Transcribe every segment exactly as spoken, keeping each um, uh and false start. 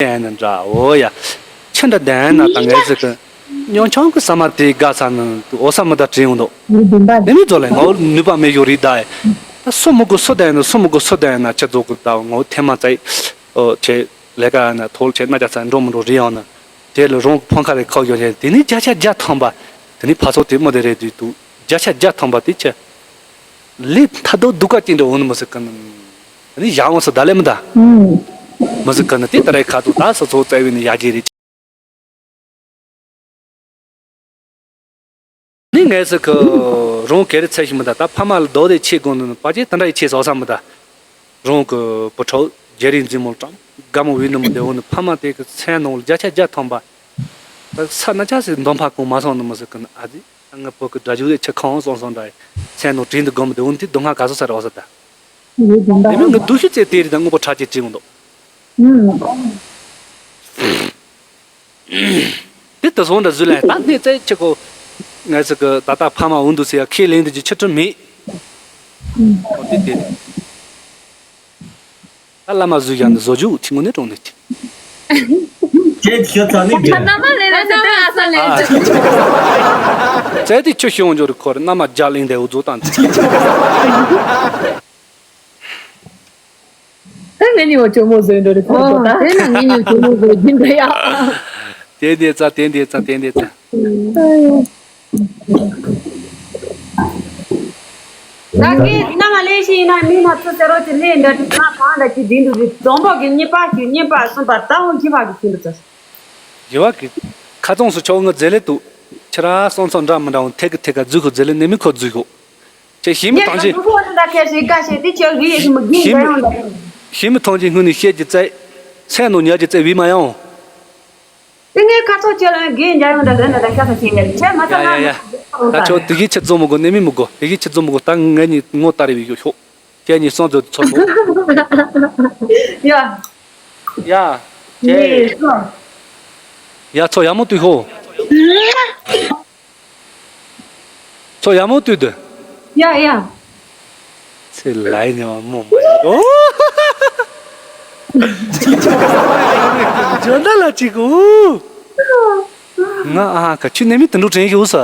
ཡན་ན་འདྲ་འོ་ཡ། ཆི་འདྲ་ལྡན་ན་ད་ངས་ཟེར་གི། སྨྱོན་ཆུང་གི་ས་མ་དེ་དགའ་ས་ནི་འོ་ས་མི་ད་དྲན་འོང་འདུག་དེ་མི་ཚོ་ལས་ངའོ་ནུས་པ་མེད་ཡོད་རེད་ད། ད་སུ་མི་དགོས་སུ་ལྡན་ན་སུ་མི་དགོས་སུ་ལྡན་ན་ཆི་ཚོགས་གི་ད་ངའོ་ཐེ་མ་ཚད། ཨོ་ཆེ་ལས་ཀ་ན་ཐོལ་ཆེ་ན་རྒྱ་ཚ་འགྲོ་མི་འགྲོ་རེད་ཡང་ན། དེ་ལ་རང་གི་ཕོན་ཁ་ལས་ཁག་ཡོད་ཅན་དེ་ནི་བརྒྱ་ཆ་བརྒྱ་ཐམ་པ། དེ་ནི་ཕ་ཚོ་དེ་མི་དེ་རེད་དུས་དུ་བརྒྱ་ཆ་བརྒྱ་ཐམ་པ་དེ་ཆེ། ལས་མཐའ་དོ་སྡུག་ཀ་ཅིག་འདྲ་འོང་ནི་མི་སྲིད་གི་ནི། ཨ་ནི་ཡང་འོང་སོ་ད་ལས་མི་ད། མི་སྲིད་གི་ནི་དེ་ལྟར་རེ་ཁ་ཐུག་ད་སོ་སོ་བཙལ་བའི་ནི་ཡ་གྱི་རེད། ནི་ངས་སི་གི་རང་གེ་རེ་ཚད་ཞིག་མི་ད་ད་ཕ་མ་ལ་རྡོ་དེ་ཆེ་དགོང་ནི་ཕ་ཅེ་ད་འདྲ་ཡི་ཆེ་སོ་ས་མི་ད། རང་གི་བུ་ཕྲུག་རྒྱ་རིགས་འཛིན་མོ་ཀྲང་དགའ་མོ་བའི་ནི་མི་དེ་འོ་ནི་ཕ་མ་དེ་གི་མཚན་ནང་ལ་བརྒྱ་ཆ་བརྒྱ་ཐམ་པ། ད་ས་ན་ཆ་སི་འདོན་ཕ་གོང་མ་སོང་ནི་མི་སྲིད་གི་ནི་ཨ་ཙི། ང་བུ་གི་སྒྲ་འཇུག་དེ་ཆ་ཁང་སོང་སོང་འདྲ་ཡི་མཚན་ནང་དྲིན་དུ་དགོངས་མི་དེ་འོ་ནི་དེ་སྡུག་བསྔལ་ག་ཚོད་ས་རེ་འོ་ས་ད། ཡོད་དམ་པ། དེ་མིན་ང་སྡུག་ཤི་ཚེ་དེ་རི་དང་དངོས་པོ་ཁྲག་ཅེས་དྲིན་འདུག་ཨུམ། དེ་ལྟ་སོང་འདྲ་བཟོས་ལ་ད་སྣེ་རྩེ་ཆེ་གོ། ངས་ཟེར་གི་ད་ལྟ་ཕ་མ་འུ་འདུག་ཟེར་ཡ་ཁས་ལེན་འདི་ཅི་ཆི་ཁྲི་མེད། ཨུམ། ཨོ་དེ་དེ་རེད། ད་བླ་མ་བཟོས་ཡ་འདི་བཟོ་རྒྱུ་ཐི་ངོ་ནས་གྲོང་ནས་ཅི། ཁྱེད་ཁྱོད་ཚ་ནི་རྒན། ད་མ་ལས་ལ་ད་ཨ་ས་ལས། ཨ། རྩེ་དེ་ཆུ་ཤོང་འཇོར་ཁོར་བླ་མ་རྒྱ་གླིང་དེ་འུ་ཚོ་དང་། ད་ངེད་གཉིས་བ་ཇོ་མོ་བཟོས་འགྲོ་རེད་ཁོ་ཚོ་ད། ཨོ། དེ་ན་ངེད་གཉིས་བ་ཇོ་མོ་བཟོས་སྦྱིན་པ་ཡ། དེ་འདི་ཙ་དེ་འདི་ཙ་དེ་འདི་ཙ། ད་གི་ན་མ་ལས་ཤི་ཡིན་ན་མི་ན་ཚོ་ཟེར་རོ་ཅི་ལས་འདྲ་ཅི་ང་གང་འདྲ་ཅི་འདི་འདུག་རེད་རྫོང་པོ་གི་གཉིས་པ་ཞིག་གཉིས་པ་གསུམ་པ་ད་འོ་བཞི་པ་གི་ཁྱིམ་དུ་ཚ། བཞི་པ་གི་ཁ་ཚོང་སུ་ཆོག་ངི་རྫས་ལས་དུ་ཁྱེད་རང་སོང་ཚོ་འདྲ་མི་འདྲ་འོང་ཐད་ཀི་ཐད་ཀ་རྫུས་ཁོ་རྫས་ལས་ནས་མི་ཁོ་རྫུས་ཁོ། ཅེས་ཞི་མི་ཐང་ཆེ། ཞི་མི་ཐང་ཆེ་སྔོན་ནས་བཤད་ཀྱི་བཙལ། མཚན་ནོ་ཉར་གྱི་བཙལ་བི་མ་ཡང་། དེ་ངའི་ཁ་ཚོགས་ཁྱེད་ལ་དགེ་འཇའ་ཡོང་འདྲ་དོན་འདྲ་ཤ་ཁ་ཆེ་ཡ་ཁྱེད་མ་ཐང་ཡ་ཡ་ཡ། ད་ཆོག་དེ་གི་ཆེད་རྫོང་མི་དགོ་ནས་མི་མི་དགོ་དེ་གི་ཆེད་རྫོང་མི་དགོ་ད་ངའི་ནི་ངོ་ལྟ་རེ་བི་ཡོ་ཤོག་ཁྱེད་ནི་སོང་ཚོ་ཚོ་ཚོ། ཡ། ཡ། ཅེ། ཡ་ཚོ་ཡ་མོ་དུས་ཤོག་ཚོ་ཡ་མོ་དུས་དུ། ཡ་ཡ། ཚེ་ལའི་ནས་མ་མོ་མ་ཡ། ཨོ། ཇོ་ན་ལ་ཅིག་གོ། ང་ཨ་ཧ་ཁ་ཆུ་ནས་མི་དུ་འགྲོ་དྲན་ཞུ་ས།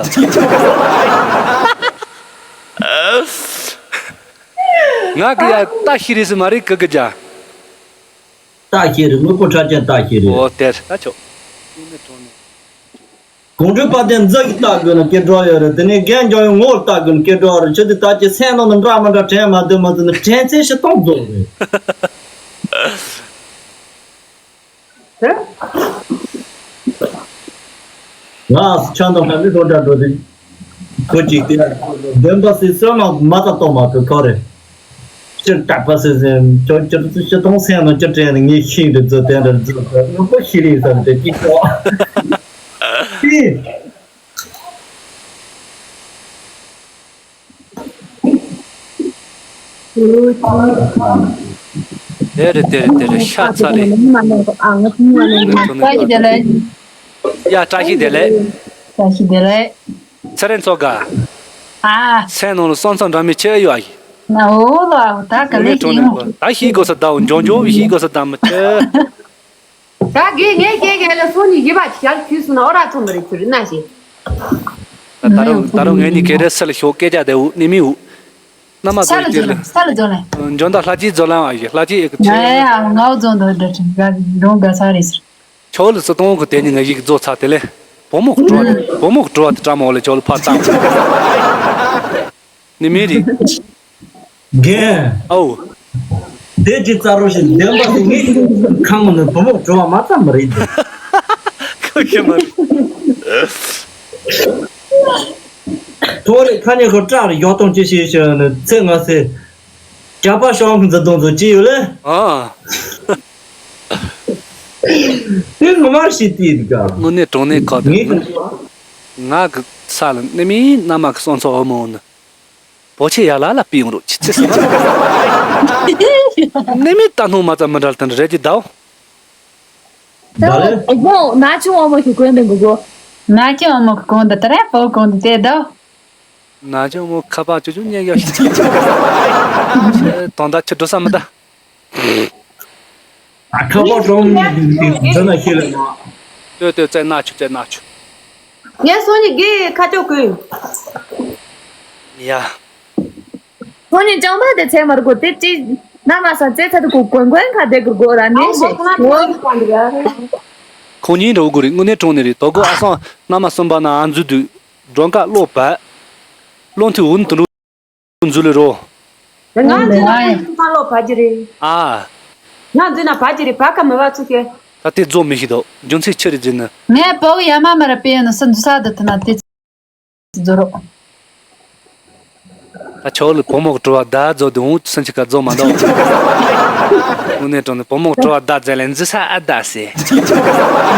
ང་གི་ཡ་ལྟ་ཤི་རེད་སི་མ་རེད་གི་གི་ཇ། ལྟ་ཤི་རེད་དངོས་པོ་ཁྲ་ཅན་ལྟ་ཤི་རེད། ཨོ་དེར་ལྟ་ཆོག་གོང་དྲུག་པ་དེ་མཛའ་གི་ལྟ་དགོས་ན་སྐད་སྒྲོག་ཡོད་རེད། དེ་ནས་རྒན་འཇོག་ཡོད་ངོ་ལྟ་དགོས་ན་སྐད་སྒྲོག་རེད། ཁྱོད་དེ་ད་ཀྱི་སེམས་ནང་ནས་འདྲ་མི་འདྲ་དྲན་མ་འདོད་མ་འདོད་ནི་དྲན་ཚེ་ཞི་སྟོང་རྫོགས་རེད། ང་ཆང་དང་ཕ་མི་ཐོག་འདྲ་འགྲོ་དུས་ཁོ་ཅིག་དེ་བདེན་པ་སྲིད་སོ་ནང་མ་ད་གཏོང་མ་ཐུབ་ཐོ་རེད། སྤྱིར་དག་པ་སེ་སེ་ཁྱོད་ཅི་རུ་ཅི་གཏོང་སེམས་ནང་ཅི་དྲན་ནས་ངས་ཤིང་རེ་རྫི་དེ་འདྲ་རྫི་དངོས་པོ་ཤི་རེད་བསམ་སྟེ་ཅི་ཁོ། ཨི། དེ་རེད་དེ་རེད་དེ་རེད་ཤ་ཚ་རེད། བཀྲ་ཤིས་བདེ་ལེགས། ཡ་བཀྲ་ཤིས་བདེ་ལེགས། བཀྲ་ཤིས་བདེ་ལེགས། ཚེ་རིང་མཚོ་དགའ། ཨ། སེམས་ནང་ལ་སོང་ཙང་འདྲ་མི་ཆེ་ཡོད་ཨ་ཡིན། ན་འོ་ལོ་ཨ་ད་ག་ལེ་ཤི་ཡོང་། ད་ཤི་དགོས་ས་ད་འོ་འཇོང་འཇོང་བི་ཤི་དགོས་ས་ད་མི་ཆེ། ད་གེ་ངས་ཁྱེད་ཁྱེད་ལ་སོ་ནི་ཡི་བ་ཞལ་ཁུས་སུ་ན་ཨོ་ར་ཚོ་མི་རིགས་ཚུ་རི་ན་ཞེ། ད་ད་རུང་ད་རུང་ངས་ནི་ཁེ་རེ་སེ་ལ་ཤོག་སྐད་ཆ་དེ་འུ་ནི་མི་འུ། ན་མ་ས་ལ་ཚོ་ཡི་ལ་ས་ལ་ཚོ་ལ། འཇོན་ད་ལྷ་ཅི་ཚོ་ལ་ཨ་ཡི་ལྷ་ཅི་ཨེ་ཁུ་ཆེ། ཡ་ཡ་ཡ་ངའོ་ཚོ་འདོ་འདྲ་ཅིག་ག་རུང་ག་ས་རེད་ཟེར། ཆོ་ལ་སི་ཏོང་གི་དེ་ནི་ང་ཡིག་རྫོགས་ཚར་དེ་ལས། བུ་མོ་གི་བྲོ་བ་བུ་མོ་གི་བྲོ་བ་དེ་བཀྲ་མ་འོ་ལས་ཆོ་ལ་ཕར་བཏང་། ནི་མི་རིགས། རྒན། ཨའུ། དེ་ཅི་རྩ་རོ་ཞིག་བདེན་པ་དེ་ངས་ཁང་ནས་བུ་མོ་བྲོ་བ་མ་ཙམ་མ་རེད། ཁོ་ཁྱེད་མ་རེད། ཐོ་རེ་ཁ་ཉེ་ཁོ་སྐྲག་རེ་ཡོག་ཏོང་ཅི་ཞིག་ཞིག་ནས་ཚེ་ང་ཚེ། རྒྱ་པ་ཤོག་འཛི་དོང་ཚོ་ཅི་ཡོད་ལེ། ཨ། དེ་ངོ་མར་ཤི་དེ་འདུག་ག་དངོས་གནས་དྲང་གནས་ཁ་དེ་ངས་ང་གི་ས་ལ་ནི་མི་རྣམ་མ་གི་སོང་ཚོ་འོ་མོ་ནི། བོ་ཆེ་ཡ་ལ་ལ་པི་ཡོང་རོགས་ཅི་ཚེ་ཟེར་ན། ནི་མི་ལྟ་སྣང་མ་ཙམ་མི་འདྲ་ལ་དེ་འདྲ་རེད་ཀྱི་ཟླའོ། ད་ལེ། ཨོ་ན་ཆུང་འོ་མོ་གི་གོན་དེ་གོ་གོ། ན་ཆུང་འོ་མོ་གི་གོན་དེ་ད་རེད་པོ་གོན་དེ་དེ་ཟླའོ། ན་ཆུང་འོ་མོ་ཁ་པར་ཅུ་ཅུ་ཉན་ཡོད་ཤི། དོན་དག་ཆུ་འགྲོ་ས་མི་ད། ཨ་ཁ་པར་གཏོང་མི་འདུག་དེ་འདི་ན་ཤེས་ལ་མ། ལྟོས་ལྟོས་བཙལ་ན་ཆུ་བཙལ་ན་ཆུ། ངས་སོང་ནི་དགེ་ཁ་ཅོག་གོན། ཡ། སོང་ནི་ཅང་མ་དེ་ཚེ་མར་གོ་དེ་ཅི། ན་མ་ས་ཚེ་ཚ་དུ་གོ་གོན་གོན་ཁ་དེ་གོ་གོ་ར་ནས་ཤེས། ཁོང་གཉིས་འདྲ་བོ་གོ་རེད། དངོས་གནས་དྲང་གནས་རེད། དོ་གོ་ཨ་སང་ན་མ་གསུམ་པ་ན་ཨ་འཛུལ་དུས་སྒྲོན་ཀ་གློག་བ། བློ་མཐུན་འུན་དུ་འགྲོ། འཛུལ་ལེ་རོ། ང་འཛུལ་ན་ཨ་ཡ། ཁ་ལོ་བ་ཅི་རེད། ཨ། ང་འཛུལ་ན་བ་ཅི་རེད། བ་ཀ་མི་བ་ཚུགས་ཀྱི། ད་དེ་རྫོགས་མི་ཤེས་དོ། རྒྱུ་མཚན་ཆི་རེད་ཟེར་ན། ངས་བོག་ཡ་མ་མ་ར་པེ་ཡོད་ན་སུ་འཛུལ་ས་དུ་ཐུ་ན་དེ་འཛུལ་རོགས། ད་ཆོག་ལེ། བུ་མོ་གི་དྲི་བ་ད་རྫོགས་དུས་འུ་སུན་ཆི་ཀ་རྫོགས་མ་འདུག་དངོས་གནས་དྲང་གནས་བུ་མོ་གི་དྲི་བ་ད་ཟེར་ལེ་འཛུལ་ས་ཨ་ད་ཟེར།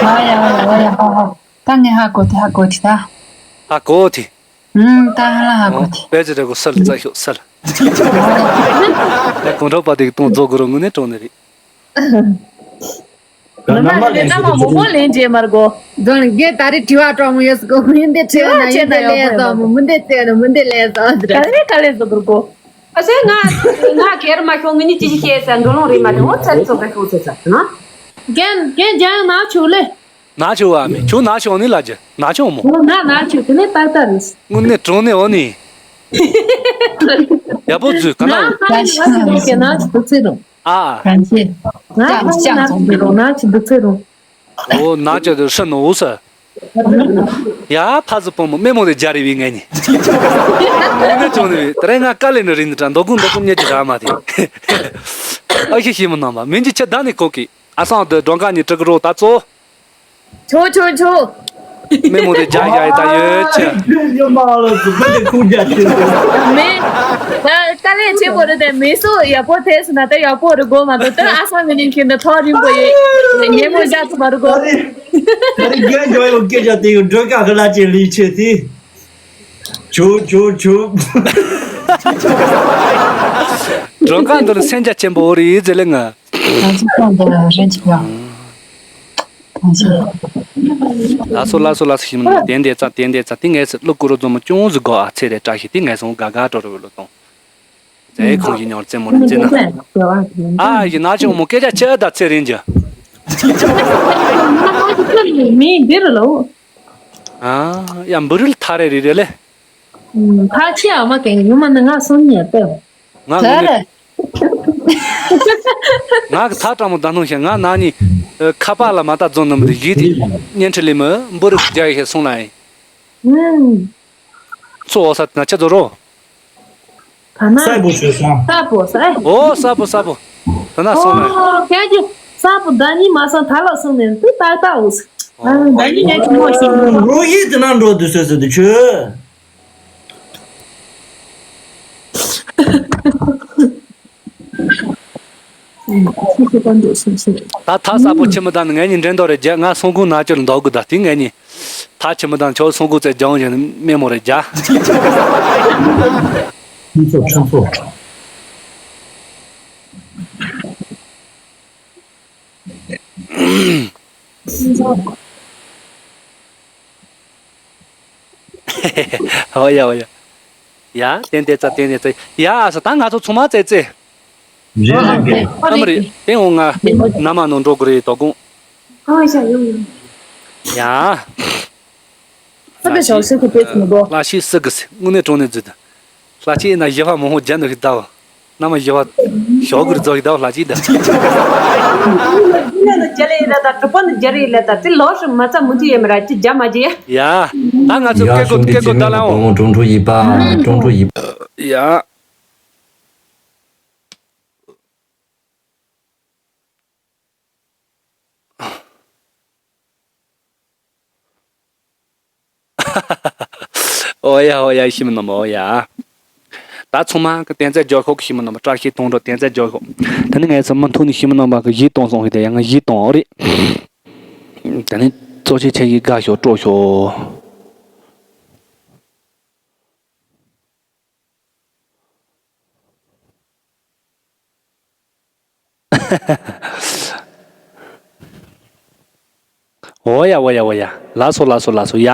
ཨ་ཡ་ཨ་ཡ་ཨ་ཡ་ཧ་ཧ། ད་ངས་ཧ་གོ་དེ་ཧ་གོ་དེ་ད། ཧ་གོ་དེ། ཨུམ། ད་ཧ་ལ་ཧ་གོ་ཨོ། དེ། དཔེ་ཆ་འདྲ་གོ་སལ་རྩ་ཤོག་སལ། ད་གོང་དྲག་པ་དེ་གི་གཏོང་རྫོགས་དགོས་རོགས་དངོས་གནས་དྲང་གནས་རེད། ད་ནམ་ལ་ལས་ཀ་མང་པོ་ལེན་རྗེས་མར་གོ། དོན་རྒྱས་ད་རེས་དྲི་བ་དྲང་མོ་ཡོད་སྐོ་མི་འདི་དྲི་བ་ན་ཡིན་འདི་ལས་སོ་མི་འདི་དྲི་ན་མི་འདི་ལས་སོ་ཟེར། ག་ལེ་ག་ལེ་ཟོ་གོ། ཨ་སེ་ང་ང་གེར་མ་ཤོང་ངི་ནི་ཅི་ཞིག་ཤེས་ས་འགྲོ་ལོང་རེད་མ་དེ་འོ་ཚད་ཚོ་ག་ཤོག་ཚེ་ས་ན། རྒན་རྒན་རྒྱ་ཡང་ན་ཆུ་ལེ། ན་ཆུ་བ་མི་ཆུ་ན་ཆུ་ནི་ལ་རྒྱ་ན་ཆུ་མོ། ང་ན་ཆུ་དེ་ནི་ཏག་ཏག་རེད། དངོས་གནས་དྲང་གནས་འོ་ནི། ཡག་པོ་བཟོས་ག་ན། ང་ན་ཆུ་ན་ཆུ་དེ་ན་ཆུ་དུ་ཚེ་རུང་། ཨ། གང་ཤེས། ང་ལྕགས་ལྕགས་ཚོང་འདི་རུང་ན་ཆུ་འདི་ཚེ་རུང་། ཨོ་ན་ཅག་དུ་ཧྲི་ནོ་ཨོ་ས། ཡ་ཕ་ཟི་པོ་མོ་སྨན་མོ་དེ་རྒྱ་རེ་བའི་ངན་ནི། ངན་ནི་ཅོ་ནི་བའི་ད་རེ་ང་དཀའ་ལས་ནི་རིན་དྲ་མདོ་ཀུན་མདོ་ཀུན་ཉེ་ཅི་ར་མ་དེ། ཨ་ཤི་ཤི་མོ་ནང་མ་མིན་གྱི་ཆེ་ད་ནི་གོ་གི་ཨ་སང་དུ་སྒྲོན་ཀ་ནི་དྲུ་གི་རོ་ད་ཙོ། ཆོ་ཆོ་ཆོ། མི་མོ་དེ་རྒྱ་ཡ་ཡི་ད་ཡོད་ཆེ། ཡོད་མ་ལ་སུ་ཕ་དེ་ཁུག་རྒྱ་ཆེ། མེ། ད་དཀའ་ལས་ཆེ་པོ་རེད་དེ་མེ་སོ་ཡག་པོ་ཐེབས་སོང་ན་ད་ཡག་པོ་རེད་དགོས་མ་གཏོགས་ད་ཨ་སང་མི་ནིང་ཁྱེར་འདི་ཐོག་རིང་པོ་ཡི་ཉེ་མོ་བཞག་ཐུབ་མ་རེད་གོ། ད་རེས་རྒན་འཇོག་ཡོད་སྐད་ཆ་དེ་ཡོད་འགྲོ་ཀ་ཧི་ལ་ཅེ་ལི་ཆེ་དེ། ཆུ་ཆུ་ཆུ། སྒྲོན་ཀ་འདི་ལ་སེམས་རྒྱ་ཆེན་པོ་རེད་ཟེར་ལེ་ང་། ང་ཚོ་ཁོང་འདི་རེད་ཅིག་ཡང་། ཐང་ཆེན། ལགས་སོ་ལགས་སོ་ལགས་སོ་ཞིམ་ནི་དེ་འདས་ཙ་དེ་འདས་ཙ་དེ་ངས་སི་ཀླུ་ཀུ་རུ་རྫོང་མ་ཅུང་ཟིག་གོ་ཨ་ཚེ་རེ་བཀྲ་ཤིས་དེ་ངས་སོང་དགའ་དགའ་སྤྲོ་རུ་ལོ་གཏོང་། ཟས་ཁང་ཞིག་ཉོར་རྩེད་མོ་རེ་རྩེད་ན། ཨ་ཡི་ན་ཅུང་མོ་སྐད་ཆ་ཆེ་ད་ཚེ་རིང་ཅི། མི་འདིར་ལོ། ཨ་ཡ་འབུ་རིལ་ཐ་རེ་རེ་རེ་ལེ། ཐ་ཆེ་ཨ་མ་གན་ཡུ་མ་ནི་ང་སོང་ཉེ་ཏེ། ང་ངོ་ནས། ང་གི་ཐག་དྲང་མོ་ད་ནང་བཞིན་ང་ན་ནི་ཁ་པར་ལ་མ་ལྟ་རྫོང་ནང་མི་རིགས་ཡིད་དེ་བརྙན་འཕྲིན་ལས་མི་འབུ་རིགས་རྒྱ་ཡི་ཧེ་སོང་ལ་ཡིན། ཚོ་འོ་ས་ན་ཆ་རྫོ་རོ། ད་ན་ས་བོ་ཞོ་སོང་། ས་བོ་ས་ཨེ། ཨོ་ས་བོ་ས་བོ། ད་ན་སོང་ལ་ཡིན། ཨོ་ཁྱེད་ཀྱི་ས་བོ་ད་ནི་མ་སོང་ད་ལ་སོང་ནས་དུ་ཏག་ཏག་འོ་ས། ཨོ། ད་ནི་ངས་ཀྱི་མོ་ཞིག་རོ་ཡིད་དེ་ན་འགྲོ་དུ་སོ་སོ་དུ་ཆུ། ད་ཐ་ས་པོ་ཆི་མི་དང་ངས་ནི་འགྲན་ཟླ་རེ་རྒྱ་ང་སོང་ཁུངས་ན་ཅོར་འདོག་གི་ད་སྟེང་ངས་ནི་ཐ་ཆི་མི་དང་ཆོ་སོང་ཁུངས་ཙེ་ལྗང་ཞིང་སྨན་མོ་རེ་རྒྱ། ཁྱུང་ཚོགས་ཁྱུང་ཚོགས། ཨོ་ཡ་ཨོ་ཡ། ཡ་ཏན་ཏན་ཙ་ཏན་ཏན་ཙ་ཡ་ཨ་ས་ད་ང་ཚོ་ཚང་མ་ཙེ་ཙེ། རེད་རེད་རེད། ཨ་མ་རེད་དེ་འོང་ང་ན་མ་ནོ་འགྲོ་དགོས་རེད་དོ་དགོང་། ཨོ་ཡ་ཡོང་ཡོང་། ཡ། ཨ་ད་ཞའོ་སི་ཁུ་པེ་ཚུ་མི་དགོས། ལྷ་ཤི་སི་གི་སི་དངོས་གནས་དྲང་གནས་རྫུན་དུ། ལྷ་ཅིག་ཡིན་ན་ཞི་བ་མང་པོ་རྒྱ་འདུག་ཤི་ད་བ། ན་མ་ཞི་བ། ཞོག་གུར་རྫོགས་ཤི་ད་བ་ལྷ་ཅིག་ད། ཡ། ད་ང་ཚོ་སྐད་གོ་སྐད་གོ་ད་ལའོ། ཀྲུང་ཀྲུང་ཡིས་པ་ཀྲུང་ཀྲུང་ཡིས་པ། ཡ། ཨོ་ཡ་ཨོ་ཡ་ཤི་མི་རྣམ་པ་ཨོ་ཡ། ད་ཚང་མ་གི་བསྟན་རྩལ་རྒྱག་ཤོག་གི་ཤི་མི་རྣམ་པ་བཀྲ་ཤིས་གཏོང་འགྲོ་བསྟན་རྩལ་རྒྱག་ཤོག་དེ་ནི་ངས་ཚང་མ་ཐུག་ནས་ཤི་མི་རྣམ་པ་གི་གཞས་གཏོང་སོང་གི་དེ་ཡང་ང་གཞས་གཏོང་ཨོ་རེད། དེ་ནི་གཙོ་ཆེ་ཆེ་གི་དགའ་ཤོག་སྤྲོ་ཤོག་འོ་ཡ་འོ་ཡ་འོ་ཡ། ལགས་སོ་ལགས་སོ་ལགས་སོ་ཡ།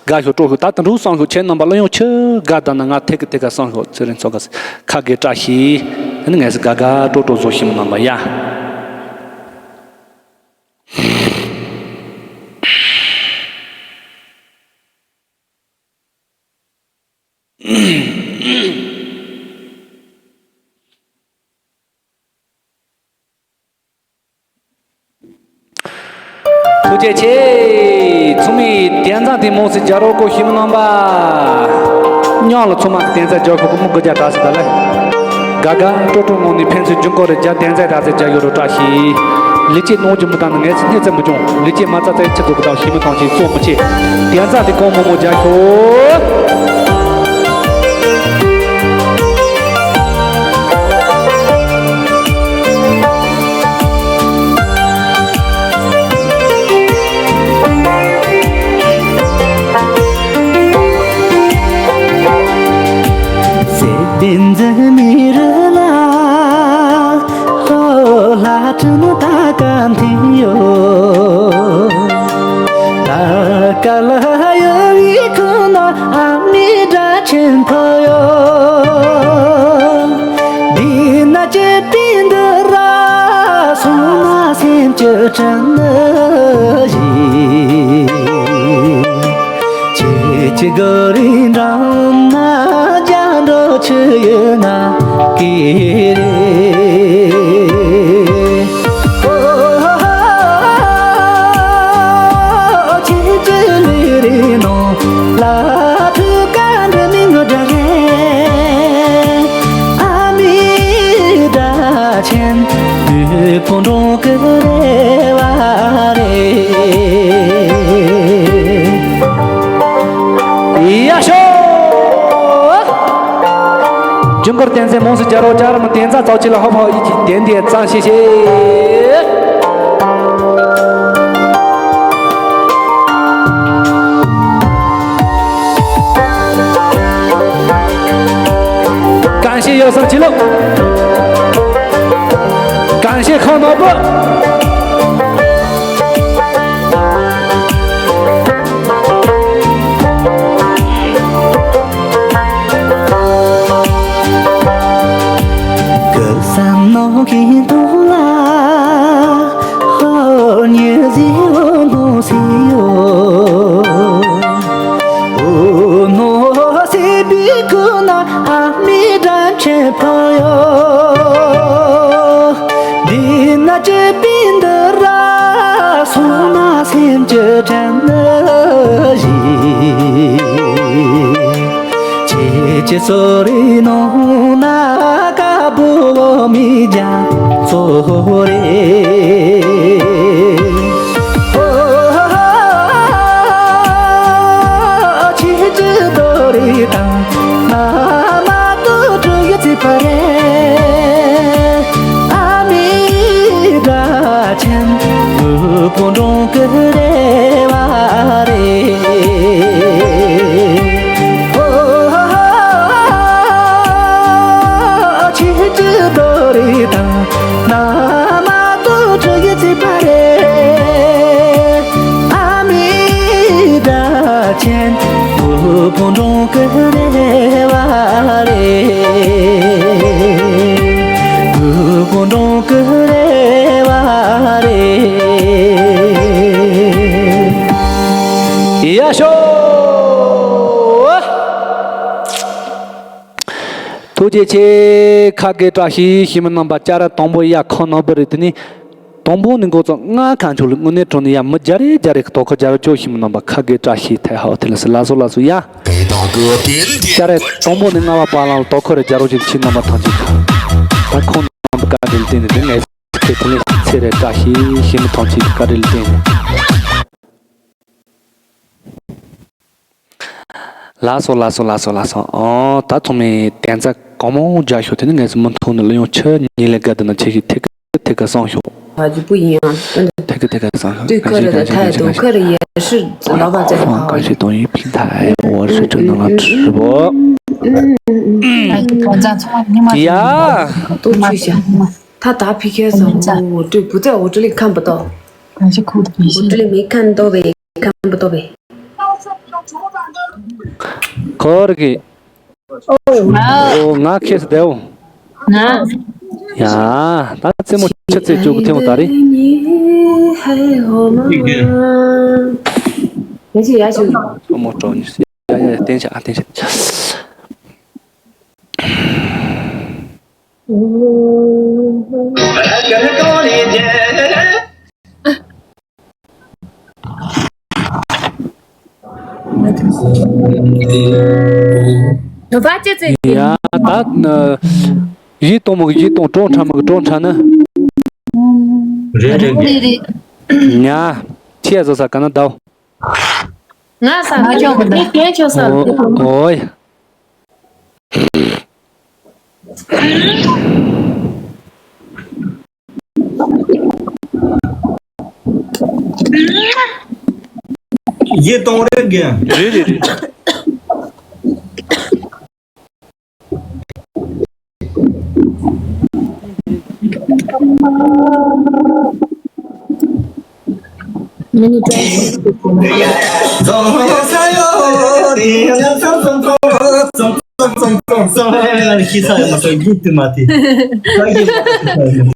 དགའ་ཤོག་སྤྲོ་ཤོག་ད་དུང་འགྲོ་བསམ་ཤོག་ཁྱེད་རྣམ་པ་ལ་ཡང་ཆེ་དགའ་ད་ན་ང་ཐད་ཀི་ཐད་ཀ་བསམ་ཤོག་ཚེ་རིང་ཚོ་ག་ཁ་དགེ་བཀྲ་ཤིས། ཨ་ནི་ངས་སི་དགའ་དགའ་སྤྲོ་སྤྲོ་བཟོ་ཤི་མི་རྣམ་པ་ཡ། ཐུགས་རྗེ་ཆེ། ཚང་མས་དན་རྩ་དེ་མང་སེ་རྒྱག་རོགས་གོ། ཤེས་མི་རྣམ་པ། མཉམ་ལ་ཚང་མ་གི་དན་རྩ་རྒྱག་ཤོག་གོ། མི་དགུ་བརྒྱ་དྲག་སེ་ད་ལེ། དགའ་དགའ་སྤྲོ་སྤྲོ་ངང་ནས་ཕན་ཚུན་རྒྱུན་སྐོར་རེ་རྒྱག། དན་རྩ་དྲག་སེ་རྒྱག་ཡོད་རོགས་བཀྲ་ཤིས། ལས་བྱེད་གནང་རྒྱུ་མི་བཏང་ན་ངས་སེ་སྣེ་རྩེ་མི་སྐྱོང་། ལས་བྱེད་མ་རྩ་རྩ་ཡི་ཆི་ཚོ་གི་དང་ཤེས་མི་ཐང་ཆེ་བཙོང་མི་ཆེ། དན་རྩ་དེ་གང་མང་མང་རྒྱག་ཤོག། སེ་བདུན་འཛིན་མི་རུ་ལ་ཧོ་ལ་ཀྲུང་ད་ག་མཐིང་ཡོད། ད་ག་ལ་ཡོད་བི་ཁུ་ན་ཨ་མི་དྲ་ཆེན་ཐོ་ཡོད། འདི་ན་ཅི་པིན་དུ་ར་སོང་ན་སེམས་ཅི་དྲན་ནི་ཞིག་ཅི་ཅི་གོ་རིན་འགྲམ་ན་རྒྱ་འགྲོ་ཆུ་ཡོད་ན་ཀི་རེ། ཨོ་ཅི་ཅི་ལི་རི་ནོ་ལ་ཐུ་ཀ་འདི་མི་ངོ་འདྲ་རེད། ཨ་མི་འདྲ་ཆེན་དུས་པོ་འགྲོ་གི་རེ་བ་རེད། ཡ་ཤོ། རྒྱུན་པར་བསྟན་འཛིན་མོང་སུ་རྒྱ་རོ་རྒྱ་རམ་བསྟན་རྩ་ཚོགས་ཆེ་ལ་ཧོ་ཕོ་ཡིད་ཀྱི་བདེན་བདེན་གཙང་ཤེས་ཤེས། གང་ཤེས་ཡོད་སར་ཆི་ལོ། གང་ཤེས་ཁོང་ནོར་བུ། གི་བསམ་ནོ་གི་དུ་ལ་ཧོ་ཉེ་ཟི་འོ་ནོ་སི་འོ། འོ་ནོ་སི་བི་ཀུ་ན་ཨ་མི་དྲ་ཆེ་ཕོ་ཡོ། འདི་ན་ཅི་པིན་དུ་ར་སོང་ན་སེམས་ཅི་དྲན་ནི་ཞིག་ཅི་ཅི་སོ་རི་ནོ་ན་ཀ་བུ་མི་ཇ་སོ་རེ། ཨོ་ཅི་ཅི་དོ་རི་དང་ན་མ་ཏུ་ཀྲུ་ཡི་ཙི་པ་རེ། ཨ་མི་དྲ་ཆེན་བུ་པོ་འགྲོ་གི་རེ་བ་རེད། ཨོ་ཆི་ཅི་དོ་རི་དང་ན་མ་ཏུ་ཀྲུ་ཡི་ཙི་པ་རེད། ཨ་མི་དྲ་ཆེན་བུ་པོ་འགྲོ་གི་རེ་བ་རེད། བུ་པོ་འགྲོ་གི་རེ་བ་རེད། ཡ་ཤོ། ཐུགས་རྗེ་ཆེ། ཁ་དགེ་བཀྲ་ཤིས་ཤེས་མི་རྣམ་པ་ཅ་ར་དང་པོ་ཡ་ཁོ་ན་བུ་རེད། དེ་ནི་དང་པོ་ནས་འགོ་བཙུགས་ང་གང་ཆོག་ལ་དངོས་གནས་དྲང་གནས་ཡ་མི་རྒྱ་རེ་རྒྱ་རེ་གི་དོ་ཁ་རྒྱ་རེ་ཅོ་ཤེས་མི་རྣམ་པ་ཁ་དགེ་བཀྲ་ཤིས་ཐལ་ཧའོ་ཐལ་ལ་སི་ལ་སོ་ལ་སོ་ཡ། ཤ་རེ་དང་པོ་ནས་ལྔ་བ་བར་ལ་དོ་ཁོ་རེ་རྒྱ་རོ་ཅིག་ཕྱི་རྣམ་པ་ཐམས་ཅད་ཁ། ད་ཁོང་རྣམ་པ་བཀའ་དྲིན་བརྟེན་ནས་ངས་ཚེ་དེ་ནས་ཚེ་རེ་བཀྲ་ཤིས་ཤེས་མི་ཐམས་ཅད་བཀའ་དྲིན་བརྟེན་ནས། ལགས་སོ་ལགས་སོ་ལགས་སོ་ལགས་སོ། ཨོ་ད་ཚང་མས་དན་རྩ་གང་མང་རྒྱག་ཤོག་དེ་ནི་ངས་མུ་མཐུད་ནས་ལ་ཡང་ཆུ་ཉིན་ལས་དགའ་དུ་ན་ཆེ་ཞིག་ཐེ་གི་ཐེ་གི་སང་ཤོག་ཐེ་གི་ཐེ་གི་སང་ཤོག་དུས་ཁ་རི་ཐ་དུ་ཁ་རི་ཡ་ཧྲི་ལོ་བ་ཙེ་ཧ་གང་ཤེས་དོན་ཡིན་ཕིང་ཐ་ཨེ་འོ་ཧྲི་ཁྲི་ནང་ལ་ཁྲི་བོ། ཡ། ཏོ་ཆུ་ཤ། ཐ་ད་ཕི་ཁེ་སང་འོ་ཏུ་བུ་ཙེ་འོ་ཏུ་ལི་ཁམ་བུ་ཏོ། འོ་ཏུ་ལི་མི་ཁམ་ཏོ་བེ། ཁམ་བུ་ཏོ་བེ། ཁོར་གི། ཨོ་ང་ཁེས་བདེའོ། ང་ཡ། ད་རྩེད་མོ་ཆུ་རྩེད་བཅུག་གི་ཐེངས་ད་རེད། ཡ་ཅི་ཡ་ཅི། ཨོ་མོ་གྲོགས་ཉིས། ཡ་ཡ་བསྟན་བྱ་བསྟན་བྱ། ནུ་བ་ཅི་ཙི། ཡ་ད་ནི་གཞས་གཏོང་མི་གི་གཞས་གཏོང་། བྲོ་འཁྲབ་མི་གི་བྲོ་འཁྲབ་ནི། རེད་རེད་རེད། རེད་རེད། ཉ་ཁྱི་ཡ་བཟོ་ས་ག་ན་ཟླ་བ། ང་ས་ང་ཅོག་གི་ད་ངས་ཁྱོད་ཆོག་ས། ཨོ་ཨོ་ཡ། གཞས་གཏོང་རེས་རྒན། རེད་རེད་རེད། མི་ནི་ཏྲེ། ཤི་ས་ཡོད་མ་སོང་། རྒྱུད་དུ་མ་དེ། ད་ཡིན་པ།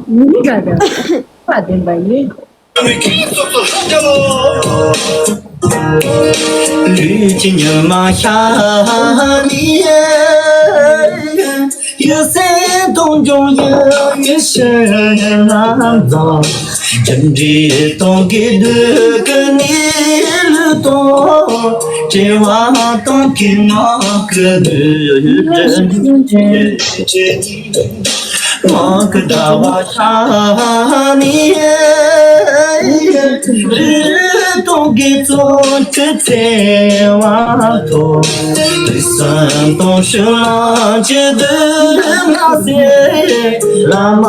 མི་ག་ག་པ་བདེན་པ་ཡིན། ལུས་ཀྱི་ཉི་མ་ཤར་ནས། གཡུ་སེང་སྟོང་འབྱུང་ཡུལ་གྱི་ཕྱིར་ལམ་འཛོམས། རྒྱུ་འབྲས་སྟོང་གི་སྡུག་གི་གནས་ལུགས་དང་། བྲལ་བ་སྟོང་གི་ངང་གི་ལུས་འདྲེན། ངང་གི་ཟླ་བ་ཤར་ནས། རི་སྟོང་གི་བཙོན་གྱི་བརྩེ་བ་ཐོབ། དུས་གསུམ་སྟོང་ཕྱི་ལམ་གྱི་སྡུག་བསྔལ་སེལ། བླ་མ་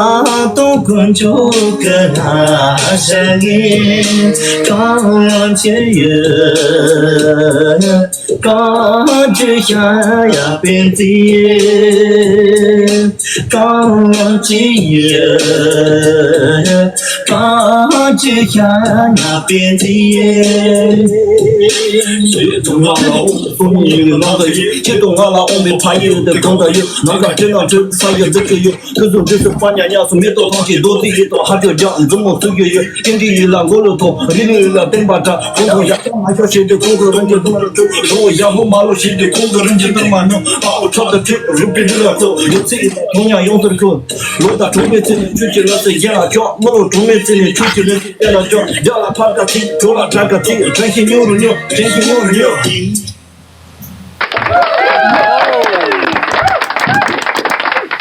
དང་དཀོན་མཆོག་གི་ལྷ་ཞལ་ངས་གང་ཅི་ཡོད། གང་ཅི་ཤར་ཡ་པན་ཙི། གང་ཅི་ཡོད། གང་ཅི་ཤར་ཡ་པན་ཙི། ཆེད་དུ་ང་ལ་འོང་དུ་སོང་ཉིད་ནི་ནང་དུ་ཡིན། ཆེད་དུ་ང་ལ་འོང་པའི་ཕ་ཡུལ་དེ་གང་དུ་ཡོད། ནམ་མཁའ་སྤྲིན་ནག་འཁྲིགས། ས་གཞི་འཛེག་གི་ཡོད། ཁུ་ཚུར་འདྲིས་སུ་པ་ཉག་ཉག་སུ་མེ་ཏོག་ཐང་ཆེན་རྡོ་རྩིག་ཡིད་དུ་ཧ་ཅོ་རྒྱག་མཛུབ་མོ་བཙུགས་ཀྱི་ཡོད། ཀེང་ཀྲིག་ཡིད་ལ་མགོ་ལོག་ཐོག་རི་ལི་ལི་ལ་བསྟན་པ་གྲགས། ཁོང་ཁོ་ཡག་ཤོས་མ་ཤོས་བྱེད་དུས་ཁོང་ཁོ་རང་གི་དུང་ལ་བྲུབ། ཁོང་ཁོ་ཡག་ལྷུ་མ་ལྷུ་བྱེད་དུས་ཁོང་ཁོ་རང་གི་དུང་མ་ནུབ། དཔའ་བོ་ཁྲག་ཏུ་ཁྲིད་རུས་པའི་ལུས་ལ་བཙོ། ཡོད་ཚད་ཡིད་ལ་མཐོང་ཡང་ཡོང་ཐུར་ཁུར། ལོ་དང་གྲོགས་མེད་ཚེ་ནི་ཆོས་ཀྱི་ལ་སེ་རྒྱལ་ལ་ཆོག་མི་ལོ་གྲོགས་མེད་ཚེ་ནི་ཆོས་ཀྱི་ལ་སེ་རྒྱལ་ལ་ཆོག་རྒྱལ་ལ་ཕར་ཀ་ཐིག་གྲོགས་ལ་བྲག་ཀ་ཐིག་དྲན་ཤེས་སྙིང་རུ་སྙོག་དྲན་ཤེས་སྙིང་རུ་སྙོག་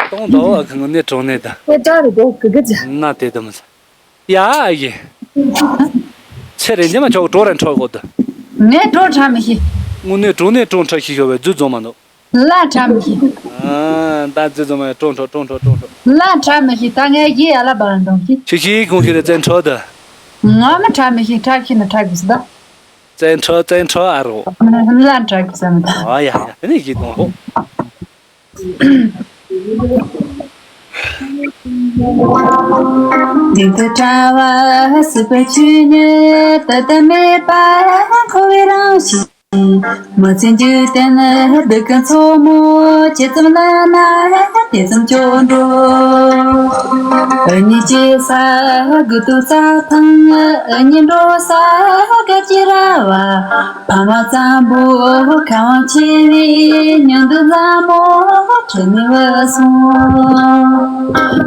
སྟོང་ཟླ་བ་གང་ནས་གྲོང་ནས་ད། དེ་ལྟར་རེད་དོ་གི་གི་ཅི། ན་དེ་དམ་ས། ཡ་ཡེ། ཚེ་རིང་རྗེས་མ་ཆོག་གྲོ་རེ་འཕྲོ་གོ་ད། ངས་གྲོ་འཁྲབ་མི་ཤེས། དངོས་གནས་གྲོ་ནས་གྲོ་འཁྲབ་ཤེས་ཤོག་བས་རྫུ་རྫོང་མ་འདུག་ལ་འཁྲབ་མི་ཤེས། ཨ་ད་རྫུ་རྫོང་མ་གྲོ་འཕྲོ་གྲོ་འཕྲོ་གྲོ་འཕྲོ། ལ་འཁྲབ་མི་ཤེས། ད་ངས་རྒྱལ་ཡ་ལ་བར་འདོང་ཤེས། ཤེས་ཤེས་གོང་ཤེས་རེ་བཙན་འཕྲོ་ད། ང་མི་འཁྲབ་མི་ཤེས། འཁྲབ་ཤེས་ན་འཁྲབ་དགོས་སུ་ད། བཙན་འཕྲོ་བཙན་འཕྲོ་ཨ་རོ། ལ་འཁྲབ་དགོས་ས་མི་ད། ཨ་ཡ་ཡ་དེ་ནས་ཤེས་གཏོང་ཧོ། དེང་དུ་གྲྭ་བ་སྲིད་པའི་ཆོས་ཉིད་ད་ལྟ་མེད་པར་འཁོར་བའི་རང་བཞིན། མི་ཚེ་འཇིག་རྟེན་སྡུག་གི་མཚོ་མོ། ཇི་ཙམ་ལ་ན་དེ་ཙམ་སྐྱོ་འགྲོ། འུ་གཉིས་སྐྱེས་ས་དགུ་ཏོ་རྩྭ་ཐང་། འུ་གཉིས་འགྲོ་ས་དགའ་སྐྱིད་ར་བ། ཕ་མ་བཙན་པོ་ཁ་དབང་ཆེ་བའི་མྱང་འདས་མཛའ་མོ་ཁྲིད་ནས་བུད་སོང་།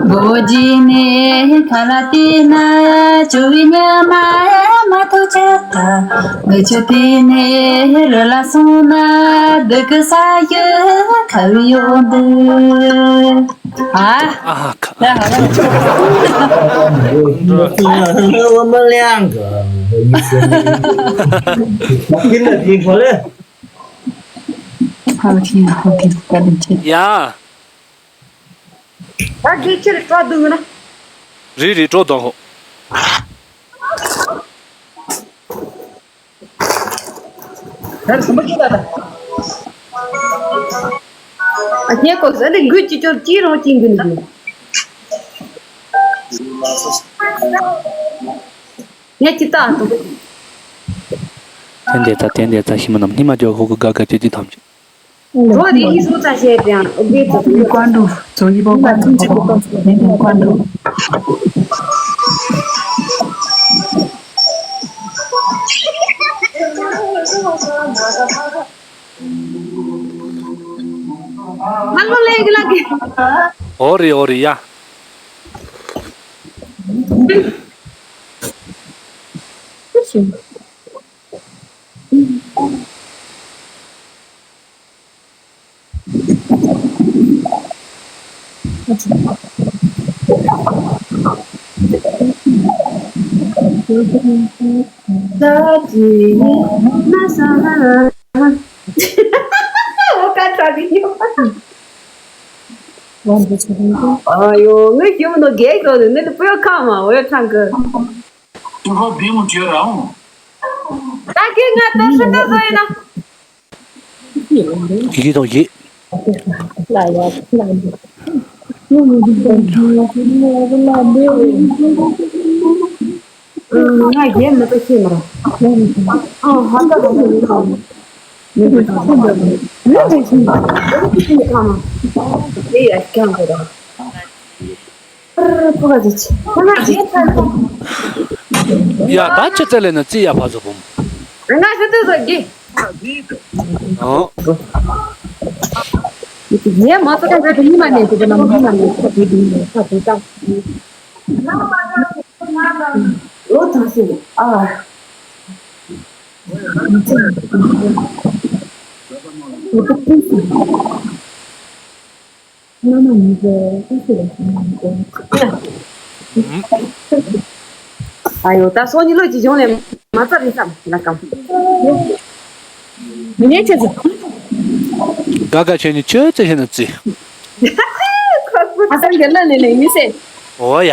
མགོ་བོ་དགྱེ་ནས་ཁ་ལ་བལྟས་ན། སྐྱོ་བའི་ཉི་མ་མ་ཐུག་ཆེད་དུ། མིག་ཆུ་དེད་ནས་རི་ལ་སོང་ན། སྡུག་གི་ས་གཞི་ཁ་བའི་ཡོད་འདུག་ཨ། ཨ་ཁ། ད་ཧ་ལམ། འོ་མ་ལེང་ག་ཡིན་ཟེར་ནས། ཡིན་ན་དེ་ག་ལེ། ཧ་ལམ་ཁྱི་ཡིན་ཧ་ལམ་ཁྱི་ཡིན། ཡ། ད་ཁྱེད་ཁྱེད་སྤྲོ་འདུག་ན། རེད་རེད་སྤྲོ་དང་ཧོ། ད་རེ་སུམ་པ་ཅི་ལ་ད། ཨ་ཁྱེད་ཀོ་ཟ་ནི་འགུལ་ཅི་ཅོར་ཅི་རང་ཅི་འགུལ་ནི། ངས་ཅི་ལྟ་འདུག་དེ་འདྲ་ད་དེ་འདྲ་ད་ཤི་མ་ནམ་སྙིང་མ་འཇོག་ཧོ་གི་དགའ་དགའ་ཅི་ཅི་ཐམས་ཅད། འགྲོ་དེ་ཡིན་སུ་ཚ་བཤད་ཀྱང་ཨུ་སྦེ་ཚོ་ཀོན་ཀྲུ་ཚོ་ཡི་པོ་ཀོན་ཀྲུ་ཀོན་ཀྲུ། ཧ་ལོ་ལེགས་ལགས། ཨོ་རེད་ཨོ་རེད་ཡ།我刚唱的。哎呦，我觉得我给个人，那个不要看嘛，我要唱歌。 ཡི་གེ་དང་ཡིག་ཡ་ད་ཅི་ཙེ་ལེ་ན་ཙི་ཡ་ཕ་ཟོ་བུམ། ང་ཤི་ཏི་ཟོ་གི། ཨོ། ངས་མ་ཚོ་ཁ་ཁ་ཉི་མ་ནས་དེ་ན་མ་ཉི་མ་ནས་ཁ་དེ་དེ་ནས་ཁ་དེ་ད། ལོ་ཐང་སེ་ཨ། ཨ་ཡོ་ད་སོ་ཉི་ལོ་ཅི་བྱུང་ནས་མ་རྩ་རེད་བསམ་ན་ཀམ། མི་ནས་ཆེ་ཚུ། ག་ག་ཆེ་ནི་ཆེ་ཚེ་ཤེ་ན་ཙི། ཨ་སང་གི་ལ་ནི་ནི་མི་སེ། ཨོ་ཡ།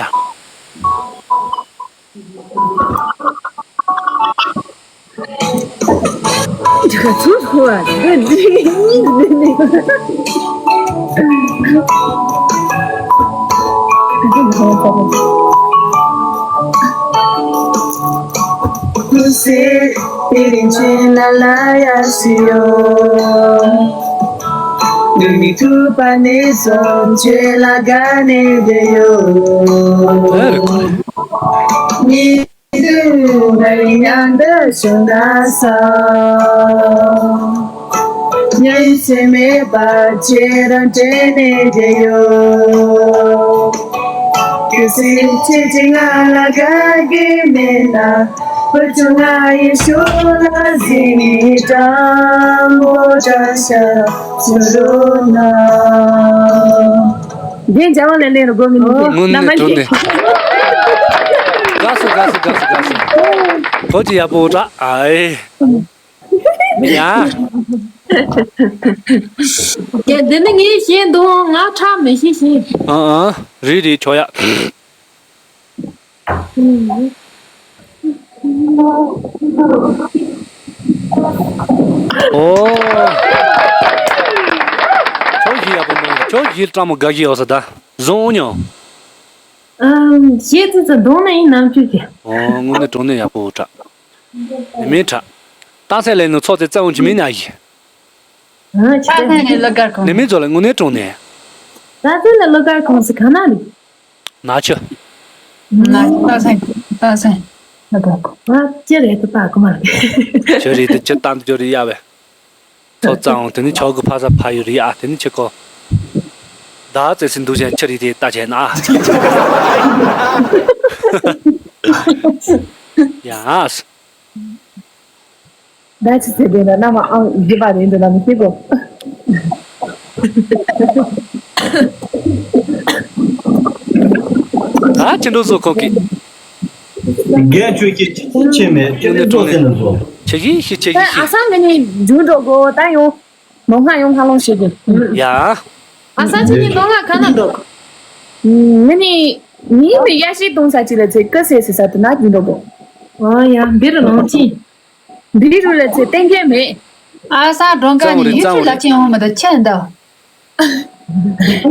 རྒན་རྒྱལ་བ་ལས་ལེན་རུ་དགོས་མི་འདུག་དངོས་གནས་དྲང་གནས། དགའ་སོ་དགའ་སོ་དགའ་སོ་དགའ་སོ། གོ་ཅི་ཡག་པོ་འདྲ་ཨའི། ཡ། རྒན་འདི་ནི་ངས་ཤེས་འདུག་ང་ཁྲ་མི་ཤེས་ཤེས། ཨ་ཨ་རེད་རེད་ཆོག་ཡ། ཨོ། ཁྱོད་ཞིག་ཡག་པོ་མ་ཡིན། ཁྱོད་ཞིག་སྤྲང་མོ་དགའ་གི་ཡོད་ས་ད་བཟུང་འོང་མྱོང་། ཨམ་ཤེས་ཙི་ཙི་གདོང་ནས་ཡིན་ནམ་ཆུ་ཞིག་ཨོ་དངོས་གནས་དྲང་གནས་ཡག་པོ་འདྲ། མི་མིན་འདྲ། རྟགས་གསལ་ལས་ནི་ཚོགས་ཚེ་བཙན་འོང་གི་མིན་ན་ཡིན། ཨ་ཆུ་ད་ནས་ལོ་དཀར་གང་། ནི་མི་ཚོ་ལ་དངོས་གནས་དྲང་གནས། རྟགས་གསལ་ལ་ལོ་དཀར་གང་ཟེར་ག་ན་རེད། ན་ཆུ། ན་ཆུ་ལྟ་སེང་ལྟ་སེང་། ལྟ་གོ། ང་ཅི་རེད་དུ་ལྟ་གོ་མ་རེད། ཆུ་རེད་དུ་ཅི་ལྟ་འདུག་རེད་ཡ་བས། ཚོ་ཙང་དེ་ནི་ཆོག་གི་ཕ་ས་ཕ་ཡུ་རེད་ཡ་དེ་ནི་ཆི་གོ། ད་ཙེ་སི་འདུག་ཅན་ཆུ་རེད་དེ་ལྟ་བྱས་ན། ཡ། ད་ཅི་ཟེར་དེ་ན་མནའ་མ་ཨང་བརྒྱུད་པ་རེད་འདུག་ན་མི་ཤེས་གོ། ད་ཅི་འགྲོ་བཟོ་ཁོ་གི། རྒན་ཁྱོད་ཀྱིས་ཅི་ཅི་བྱས་མེད་ཅི་ནས་བཟོ་ཟེར་ནས་བཟོ། ཆེ་གི་ཤི་ཆེ་གི་ཤི། ཨ་སང་མི་ནི་འཇུ་འགྲོ་གོ་ད་ཡོང་། ནོ་ང་ཡོང་ཁ་ལོང་ཤེས་གི། ཡ། ཨ་སང་ཅི་ནི་ནོ་ང་ཁ་ན་འགྲོ། མི་ནི་མི་མི་ཡ་ཤི་གཏོང་ས་ཅི་ལ་ཚེ་ཀ་སེ་སེ་ས་དུ་ན་འཇུ་འགྲོ་གོ། ཨ་ཡ་འདི་རུ་ལོང་ཅི། འབྲི་རུ་ལ་ཚེ་གཏན་འཁེལ་མེད། ཨ་སང་གྲོང་ཁ་ནི་ཡུལ་ཤུལ་ལ་ཅི་ཡོང་མི་འདུག་ཁྱེད་འདུག་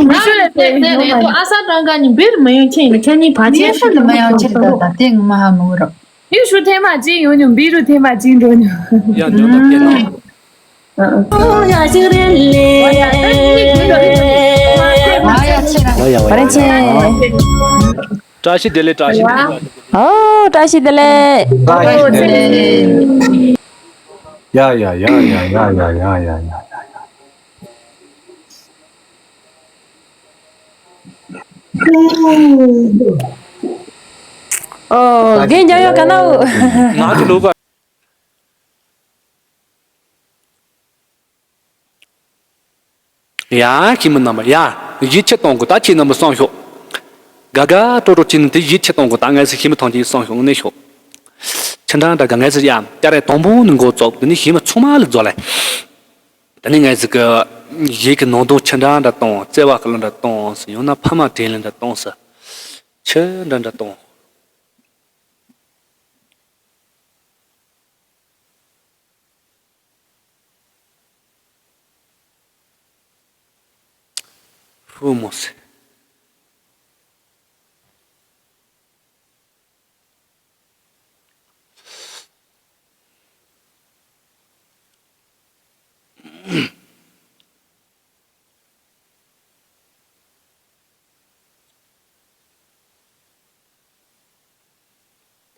ཡུལ་ཤུལ་ལ་ཚེ་ཚེ་རེད་དོ་ཨ་སང་གྲོང་ཁ་ནི་འབྲི་རུ་མི་ཡོང་ཁྱེད་ཡིན་ཁྱེད་གཉིས་བར་ཆད་ཡུལ་ཤུལ་ལ་མི་ཡོང་ཁྱེད་འདུག་ད་དེ་ངོ་མ་ཧ་མི་གོ་རོགས། ཡུལ་ཤུལ་ཐེངས་མ་གཅིག་ཡོང་མྱོང་འབྲི་རུ་ཐེངས་མ་གཅིག་འགྲོ་མྱོང་། ཡ་འགྲོ་ད་སྐད་ན། བཀྲ་ཤིས་བདེ་ལེགས། བཀྲ་ཤིས་བདེ་ལེགས། ཨོ་བཀྲ་ཤིས་བདེ་ལེགས། ཡ་ཡ་ཡ་ཡ། ཨོ། རྒན་རྒྱལ་ཡོད་ག་ན། ང་གི་ལུག་པ། ཡ། ཞི་མི་རྣམ་པ། ཡ། གཞས་ཆི་གཏོང་དགོས། ད་ཁྱེད་རྣམ་པ་གསུངས་ཤོག། དགའ་དགའ་སྤྲོ་སྤྲོ་བྱས་ནས་དེ་གཞས་ཆི་གཏོང་དགོས། ད་ངས་སུ་ཞི་མི་ཐང་ཆེན་གསུངས་ཤོག། ངས་ཤོག། ཆི་འདྲ་འདྲ་ག། ངས་སུ། ཡ། སྐྱ་རེངས་དང་པོ་ནས་འགོ་བཙུགས། དེ་ནས་ཞི་མི་ཚང་མ་ལ་རྫོགས་ལེ། དེ་ནས་ངས་སུ་གི་གཞས་ཀྱི་ནང་དོན་ཆི་འདྲ་འདྲ་གཏོང་། བརྩེ་བ་གི་ལ་འདྲ་གཏོང་ཟེར། ཡང་ན་ཕ་མ་དྲིན་ལ་འདྲ་གཏོང་ཟེར། ཆི་འདྲ་འདྲ་གཏོང་། ཧུ་མོ་སི།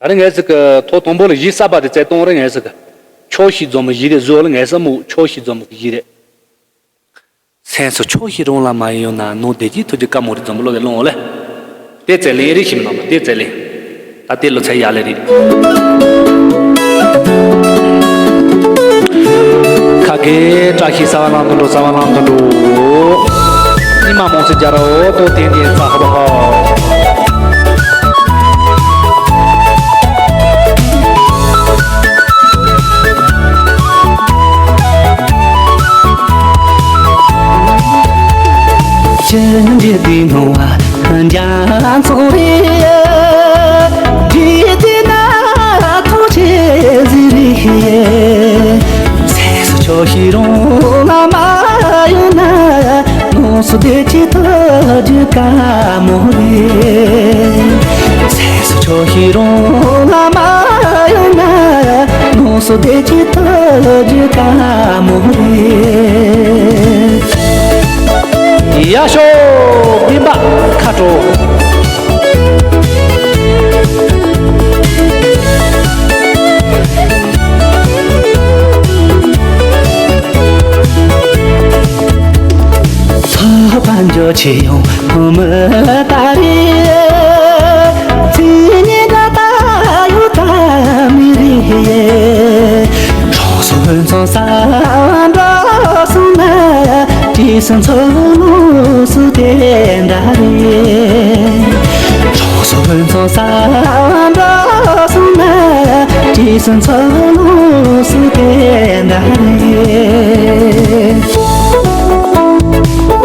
ད་རེས་ངས་ཟིག་གི་ཐོག་དང་པོ་ལ་གཞས་གསར་པ་དེ་བཙལ་གཏོང་རེད། ངས་ཟིག་གི་ཆོག་ཤེས་རྫོང་མི་གཞས་རེད། བཟོ་ལ་ངས་ཟིག་མུག་ཆོག་ཤེས་རྫོང་མི་གི་གཞས་རེད། སེམས་སུ་ཆོག་ཤེས་རང་ལ་མ་ཡོང་ན། ནོར་བདེ་སྐྱིད་ཐུགས་ཀྱི་དཀའ་མོ་རེད། རྫོང་མི་བློ་ལས་སློང་འོ་ལེ། དེ་བཙལ་ལེན་རེད། ཞི་མི་རྣམ་པ། དེ་བཙལ་ལེན། ད་དེ་ལོ་ཚད་ཡག་ལེ་རེད། ཁ་དགེ་བཀྲ་ཤིས་ས་བ་ལང་དུ་འགྲོ། ས་བ་ལང་དུ་འགྲོ། ཉི་མ་མོང་སྲིད་རྒྱ་རོ་ཏོ་ཏན་ཏན་ཙ་ཧོ་བ་ཧོ། ཅི་འདྲ་དེ་ནོ་བ། འཇང་ཚོང་རེད། འདྲིས་དེ་ན་ཐུགས་ཆེ་ཟིག་རེད། སེམས་སུ་ཆོག་ཤེས་རང་ལ་མ་ཡོང་ན། ནོར་སོ་བདེ་སྐྱིད་ཐོབ་རྒྱུ་དཀའ་མོ་རེད། སེམས་སུ་ཆོག་ཤེས་རང་ལ་མ་ཡོང་ན། ནོར་སོ་བདེ་སྐྱིད་ཐོབ་རྒྱུ་དཀའ་མོ་རེད། ཡ་ཤོ། སྨན་པ་ཁ་དྲོ། ལྷག་པར་འཇོག་ཆེ་ཡང་མི་ལྟ་རེ། ཚིག་ཉེས་འདྲ་ད་ཡོད་ད་མི་རེད། གྲོགས་སུ་ཕུན་ཚོགས་ས་འགྲོ་སོང་ན། དེ་སང་ཚོ་ལོ་སུ་དེ་འདྲ་རེད། གྲོགས་སུ་ཕུན་ཚོགས་ས་འགྲོ་སོང་ན། དེ་སང་ཚོ་ལོ་སུ་དེ་འདྲ་རེད།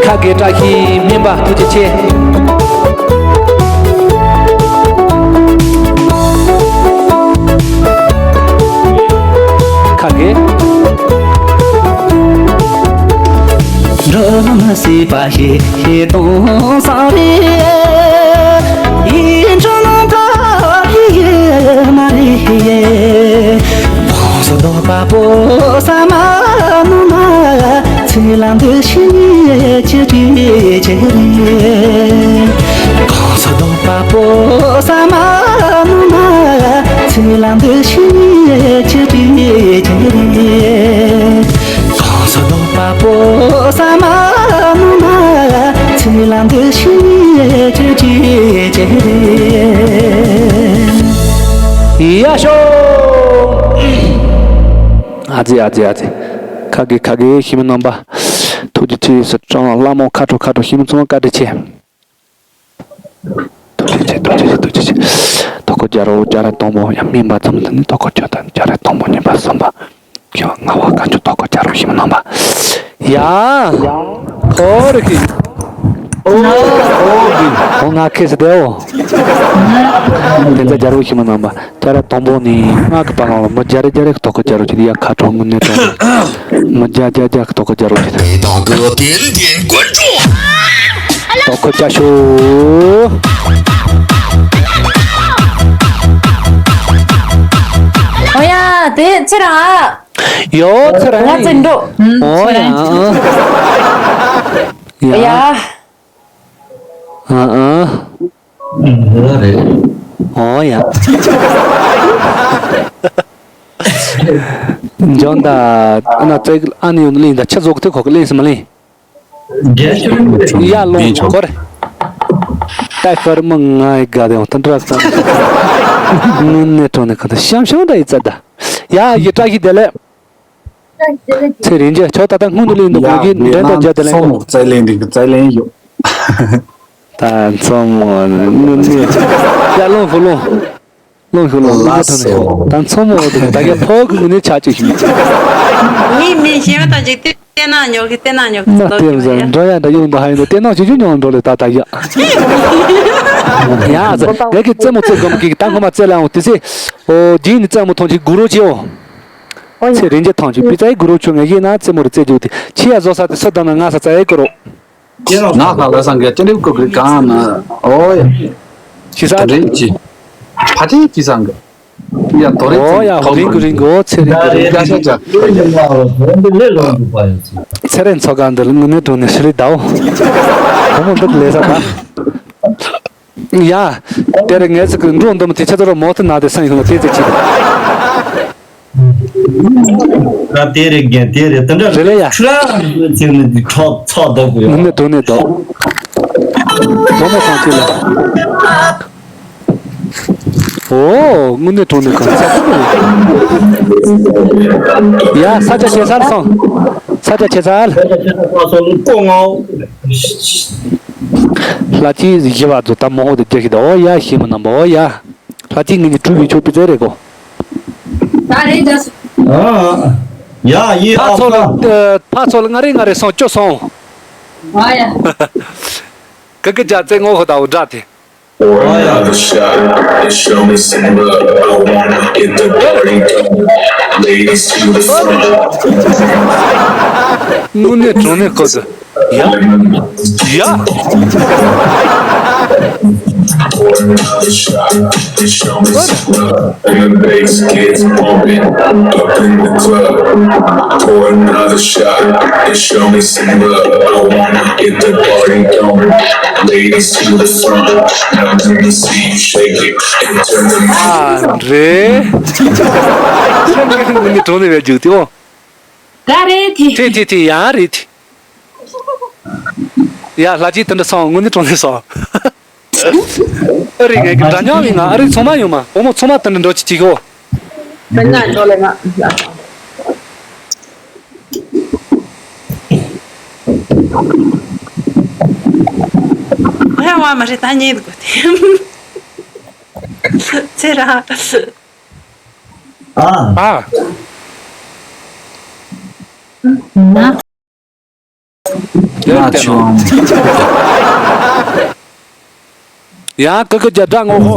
ཁ་དགེ་བཀྲ་ཤིས་སྨན་པ་ཐུགས་རྗེ་ཆེ། ཁ་དགེ། འགྲོ་མི་སྲིད་པ་ཞིག་ཞིག་གཏོང་ས་རེད། ཡིད་འཕྲོག་ལོང་ཐོག་ཡིད་མ་རེད། ཕོངས་སུ་བཟློག་པ་པོ་ས་མ་ནུ་མ། ཚེ་ལ་འདི་ཕྱི་ཉིད་ཅི་སྲིད་ཅི་རེད། ཕོངས་སུ་བཟློག་པ་པོ་ས་མ་ནུ་མ། ཚེ་ལ་འདི་ཕྱི་ཉིད་ཅི་སྲིད་ཅི་རེད། གང་ཟག་ལོག་པ་པོ་ས་མ་ནུ་མ། ཚེ་ལ་འདི་ཕྱི་ཉིད་ཅི་སྲིད་ཅི་རེད། ཡ་ཤོ། ཨ་ཙི་ཨ་ཙི་ཨ་ཙི། ཁ་དགེ་ཁ་དགེ། ཞི་མི་རྣམ་པ། ཐུགས་རྗེ་ཆེ། སི་ཀྲང་ལ་ལྷ་མོ་ཁ་དྲོ་ཁ་དྲོ། ཞི་མི་ཚང་མ་བཀའ་དྲིན་ཆེ། ཐུགས་རྗེ་ཆེ། ཐུགས་རྗེ་ཆེ། ཐུགས་རྗེ་ཆེ། དོ་ཁུར་རྒྱལ་པོ་རྒྱ་ར་དང་པོ་ཡང་སྨིན་པ་ཙམ་དུ་ནི། དོ་ཁུར་ཇོ་ཐང་རྒྱ་ར་དང་པོ་གཉིས་པ་གསུམ་པ། ཁྱེད་ལྔ་པ་བཀའ་འགྱུར་དོ་ཁུར་རྒྱལ་པོ་ཞི་མི་རྣམ་པ། ཡ། ཨོ་རི་ཀི། ཨོ་ཨོ་ཀི། ཨོ་ང་ཁེ་སི་དེའོ། དེ་ཚ་རྒྱལ་པོ་ཞི་མི་རྣམ་པ། རྒྱ་ར་དང་པོ་ནི་ང་གི་པ་ལང་ལ་མི་རྒྱ་རེ་རྒྱ་རེ་གི་དོ་ཁུར་རྒྱལ་པོ་ཁྱེད་ཡ་ཁ་དྲོ་དངོས་གནས་དྲོ་ནི། མི་རྒྱ་རྒྱ་རྒྱ་གི་དོ་ཁུར་རྒྱལ་པོ་ཁྱེད། དོ་ཁུར་རྒྱལ་པོ་ཤོ། ཨོ་ཡ། དེ་ཚེ་རང་ཨ། ཡོ་ཚེ་རང་། ང་ཚེ་འགྲོ། ཨོ་ཡ། ཡ། ཡ། ཨ་ཨ། ཨོ་ཡ། འཇོན་ད། ཨ་ན་ཙེ་ཨ་ནི་ཡོང་ལིན་ད་ཆ་ཟོག་ཐེ་ཁོ་གི་ལིན་སི་མ་ལིན། རྒྱལ་ཕྱིར་ཡ་ལོང་ཆོག་གོ་རེ། ད་ཁར་མ་ང་ཡི་དགའ་དེ་ཡང་ད་འདྲ་ས། དངོས་གནས་དྲང་ནས་ཁ་ད་ཤམ་ཤམ་འདྲ་ཡི་ཙ་ད། ཡ་ཡི་བཀྲ་ཤིས་བདེ་ལེགས། ཚེ་རིང་རྒྱལ་ཁྱོད་ད་ལྟ་སྔོན་དུ་ལིན་འདུག་གོ་གི་འདྲེ་དང་མཇལ་དེ་ལེན་གོ། ད་མཚོ་མོ་དངོས་གནས་ཡ་ལོང་ཧུ་ལོང་། ལོང་ཤོག་ལོང་ལ་སོ། ད་མཚོ་མོ་འོ་དེ་ད་ག་ཕོ་གི་ངོ་ནས་ཆ་ཅིག་ཞིག་ངའི་མིང་ཤེས་མེད་དང་ཅིག་བལྟས་ན་ཉོག་གི་བལྟས་ན་ཉོག་གི་ན་ལྟོས་ཟེར་འགྲོ་ཡ་འདྲ་ཡོང་འདུག་ཧ་ཡིན་ནོ་བལྟས་ན་ཅིག་ཅིག་ཉོག་འགྲོ་ལེ་ད་ད་ཡ། ཡ་ཟེར་ངས་ཀྱི་རྩེད་མོ་རྩེད་དགོས་མ་ཀི་ད་ཁོ་མ་རྩེད་ལ་འོང་དེ་ཚེ། ཨོ་རྗེས་ནི་རྩེད་མོ་ཐོང་ཅིག་གུ་རོ་ཅིའོ། ཚེ་རིང་རྒྱལ་ཐང་ཅིག་པི་ཙའི་གུ་རོ་ཆུ་ངས་ཡིན་ན་རྩེད་མོ་རེ་རྩེད་རྒྱུ་དེ་ཆི་ཡ་བཟོ་ས་དེ་སོ་ད་ན་ང་ས་རྩེད་ཡ་གུ་རོ། ང་ཁ་ལ་སང་ག་ཅི་འདྲ་ཀུ་ཀུ་གང་ན། ཨོ་ཡ། ཤི་ས་དེ་འདྲ་ཅི། ཕ་ཏི་ཅི་སང་ག་ཡ་དོ་རེ་ཨོ་ཡ་ཧོ་རིང་གུ་རིང་གོ་ཚེ་རིང་གུ་རིང་ཡ་ཤ་ཅ། ཚེ་རིང་ཚོ་ག་འདི་ལ་དངོས་གནས་དྲང་གནས་ཤི་རི་དའོ། བུ་མོ་འདི་ལས་ས་ད། ཡ། དེ་རེ་ངས་ཟིག་གི་འགྲོ་འདི་མོ་དེ་ཆ་ཚོ་ར་མོ་དེ་ན་དེ་སང་ཡོང་དེ་ཚེ་ཅི། ད་དེ་རེ་རྒན་དེ་རེ་དེ་འདྲ་རེད་ལེ་ཡ། ཁྲ་ཚིག་ནི་འདི་ཁྲོག་ཚོགས་འདུག་གི་ཡོད། དངོས་གནས་དྲང་གནས་འདུག་བུ་མོ་ཐང་ཆེ་ལ། ཨོ་དངོས་གནས་དྲང་གནས་གང་ཚ་ཡ་ས་ཆ་ཆེ་སར་སོང་། ས་ཆ་ཆེ་སར། ལྷ་ཅིག་བཞི་བ་ཚོ་ད་མོ་ཧོ་དེ་རྒྱ་ཤི་ད་ཨོ་ཡ་ཤི་མ་ནམ་པ་ཨོ་ཡ། ལྷ་ཅིག་ངེད་ཀྱི་གྲུ་བི་ཆོག་པི་ཙེ་རེ་གོ། ད་རེད་ད་སུ། ཨ། ཡ་ཡི་ཕ་ཨ་ཚོ་ལ་ཕ། ཨ་ཕ་ཚོ་ལ་ང་རེ་ང་རེ་སོང་ཅོ་སོང་། ཨ་ཡ། ཀ་ཀི་ཇ་ཙེ་ངོ་ཧོ་ད་འོ་འདྲ་དེ། Pour another shot and show me some love. I wanna get the party going. Ladies to the front. དངོས་གནས་དྲང་གནས་ཁོ་ཚོ། ཡ། ཡ། Pour another shot and show me some love. And the bass gets bumping up in the club. Pour another shot and show me some love. I wanna get the party going. Ladies to the front. Now let me see you shake it and turn the music up. ཨ་རེད། དངོས་གནས་དྲང་གནས་བས་རྒྱུགས་ཏེ་ཨོ། ད་རེད་དེ། དེ་དེ་དེ་ཡང་རེད་དེ། ཡ་ལྷ་ཅིག་དེ་འདྲ་སོང་དངོས་གནས་དྲང་གནས་སོང་། ཨ་རི་ངས་ཀྱི་འདྲ་མཉམ་ཡིན་ང་ཨ་རི་ཚང་མ་ཡོང་མ་བུ་མོ་ཚང་མ་དེ་འདྲ་འགྲོ་ཅི་ཅིག་ཧོ། དེ་ན་འགྲོ་ལེ་མ། ཧེ་བ་མ་རེད་ད་ཉེ་དགོས་ཏེ། ཚེ་ར། ཨ། ཨ། ཡ་ཀི་ཀི་རྒྱ་སྒྲ་ངོ་ཧོ།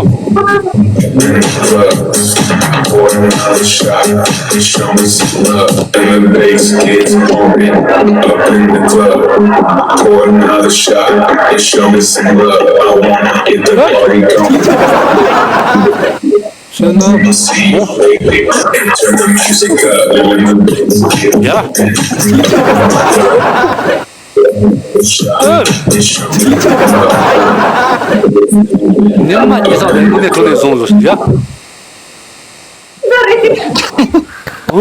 Pour another shot and show me some love. And the bass gets bumping up in the club. Pour another shot and show me some love. I wanna get the party going. Turn the music up. ཡ། ནི་མ་ཉེ་ས་རེད་དངོས་གནས་དྲང་གནས་བཟུང་ལོ་ཡ། ཨོ།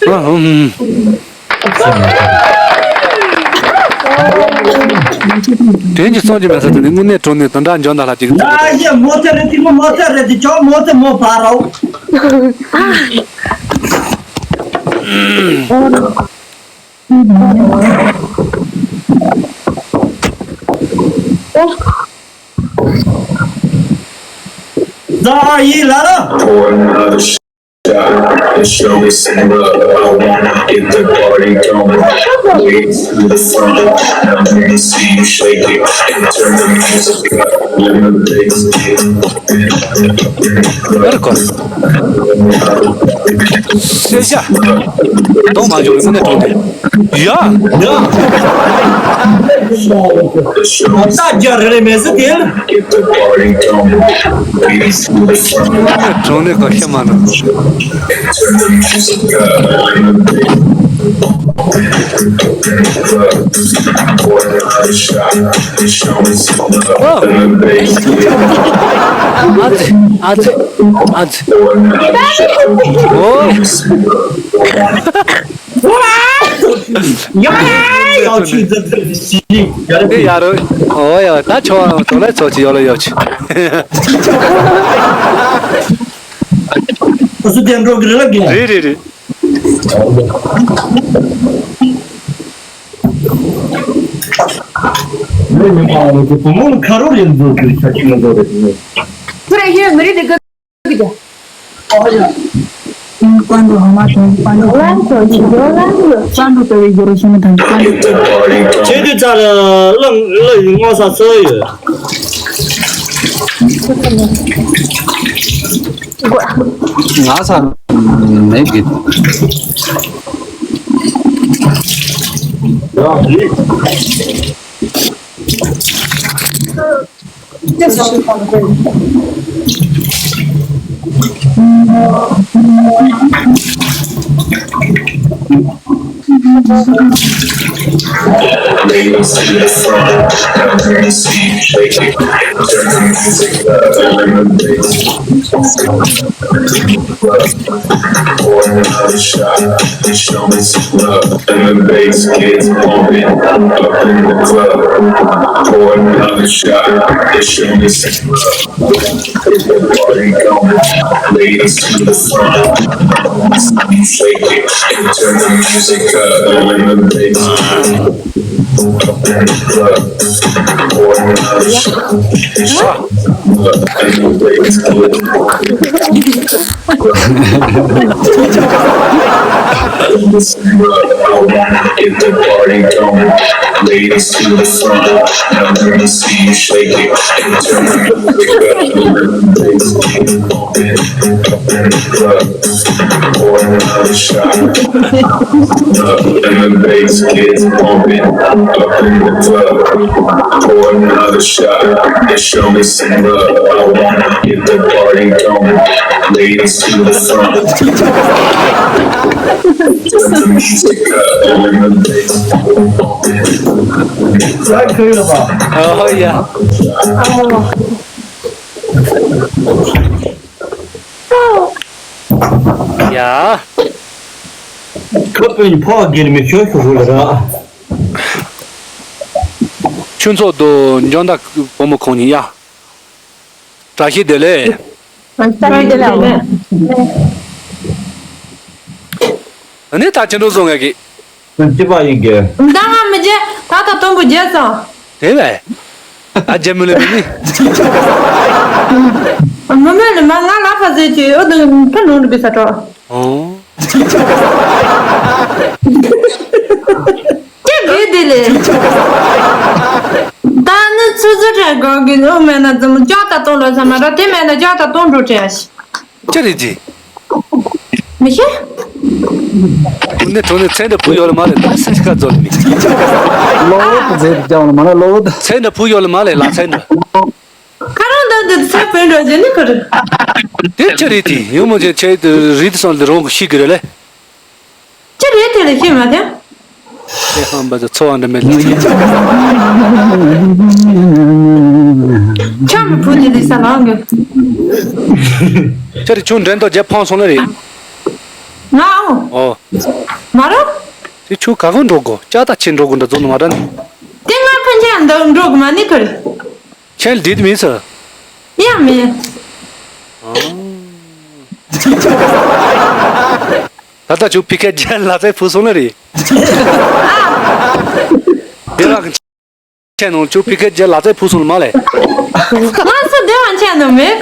ཨ་ཧུམ། དྲན་གྱི་སོང་གྱི་མེད་ས་དེ་ནི་དངོས་གནས་དྲང་གནས་དོན་དག་འཇོན་ད་ལ་ཅིག་ཡ་ཡ་མོ་ཚ་རེད་དེ་མོ་མོ་ཚ་རེད་དེ་ཅོ་མོ་ཚ་མོ་བ་རོ། ཟ་ཡི་ལ་ལ། Pour another shot and show me some love. I wanna get the party going. Ladies to the front. Now let me see you shake it and turn the music up. Let the bass hit. Very good. ཤེས་བྱ། གཏོང་མ་འཇུག་ནི་དངོས་གནས་དྲང་གནས། ཡ། ཡ། ད་རྒྱ་རེ་རེ་མེད་ཟེར་དེ། དངོས་གནས་དྲང་གནས་ག་ཤེས་མ་ནུ། ཨ་ཙི། ཨ་ཙི། ཨ་ཙི། ཨོ། ཡ་ཡ་ཡ། ཡ་ཆུ་ཛབ་ཛབ་ཞིག་ཡ་ར་དེ་ཡ་ར། ཨོ་ཡ། ད་ཆོ་བ་ཚོ་ལ་ཚོ་ཅི་ཡོ་ལ་ཡོ་ཆི། ཨ་སུ་དེ་འགྲོ་གི་རེད་ལ་གི། རེད་རེད་རེད། ཁ་རོ་རེད་འདུག་གི་ཆ་ཆི་ང་འགྲོ་རེད། ཁོ་རེ་ཡོད་ངི་རེད་དེ་གི། ཀོན་ཏུ་ཧ་མ་ཏུ་ཀོན་ཏུ་ཀོན་ཏུ་ཏུ་ཡི་གུ་རུ་ཤི་མི་དང་ཀོན་ཏུ། ཁྱེད་དུས་ཚ་ལ་གླང་གླང་ཡི་སྔོ་ས་ཚོ་ཡོད། ང་ས་མེད་གི། ཨོ་ཡ། ཡ། ཁ་དཔོན་ཕོ་བ་སྒེར་མི་ཤོད་ཤོད་ཤོད་ལ་ར། ཆུ་མཚོ་དུ་འཇོན་ད་བུ་མོ་ཁོང་གཉིས་ཡ། བཀྲ་ཤིས་བདེ་ལེགས། བཀྲ་ཤིས་བདེ་ལེགས། ཨ་ནི་ད་ཅི་འགྲོ་སོང་ངས་ཀྱི། ཅི་པ་ཡིན་གྱི། ད་ང་མི་རྗེ་ད་ད་དུམ་བུ་རྗེ་སོང་། དེ་བས། ད་རྗེ་མི་ལེ་མི་ནི། མི་མེད་ལ་མ་ང་ལ་ཕ་ཟེར་གྱི་ཨོ་དུ་ཕ་ལུང་རུ་བི་ས་ཏོ། ཨོ། ཅི་དགོས་དེ་ལས། ད་ནི་ཆུ་ཚོད་རེ་དགོས་གི་ནི་མེད་ན་ཙམ་ལྕགས་ད་གཏོང་ལོ་ས་མ་ར་དེ་མེད་ན་ལྕགས་ད་གཏོང་འགྲོ་བྲལ་ཞིག་ཅི་རེད་ཅི། མི་ཤེས། དེ་ནས་དྲང་ནས་ཚན་འདྲ་བུ་ཡོད་ལ་མ་རེད་ད་སེ་ཤི་ཀ་རྫོགས་ལ་མི། གློ་བོ་དེ་ཟེར་ཀྱང་མ་ན་གློ་བོ་ད། ཚན་འདྲ་བུ་ཡོད་ལ་མ་རེད་ལ་ཚན་འདྲ། ཁ་རང་ད་འདི་ཚེ་བོད་འགྲོ་རྒྱུ་ནི་ཁུར། དེ་ཅི་རེད་དེ་ཡང་མོ་ཅན་ཆེ་རིད་སོང་དེ་རང་གི་ཤི་གི་རེད་ལེ། ཅི་རེད་དེ་ལས་ཤེས་མ་ཐེངས། དེ་ཧམ་པ་ཚོ་འཚོ་བ་འདྲ་མེད་ལ། ཆམ་བུ་དེ་ལས་ས་ལང་གི། ཅི་རེད་ཁྱོད་འགྲན་ཐོག་རྒྱབ་ཕང་སོང་ལེ་རེད། ང་ཨོ། ཨོ། མ་རོ། དེ་ཁྱོད་ག་གོ་འགྲོ་གོ་ཅག་ད་ཆེ་འགྲོ་གོ་འདྲ་ཚོ་ནི་མ་ར་ནི། དེ་ང་ཕན་ཆད་འདི་འགྲོ་གི་མ་ནི་ཁུར། ཁྱེད་འདི་མིན་ཟེར། ཡང་མིན། ད་ལྟ་ཁྱོད་ཕི་ཁ་རྒྱལ་ལ་ཚད་ཕུ་སོང་ནི་རེད། དེ་བ་གི་ཁྱེད་ནང་ཁྱོད་ཕི་ཁ་རྒྱལ་ལ་ཚད་ཕུ་སོང་ནི་མ་ལས། ང་སུ་དེ་བ་ཁྱེད་ནང་མེད།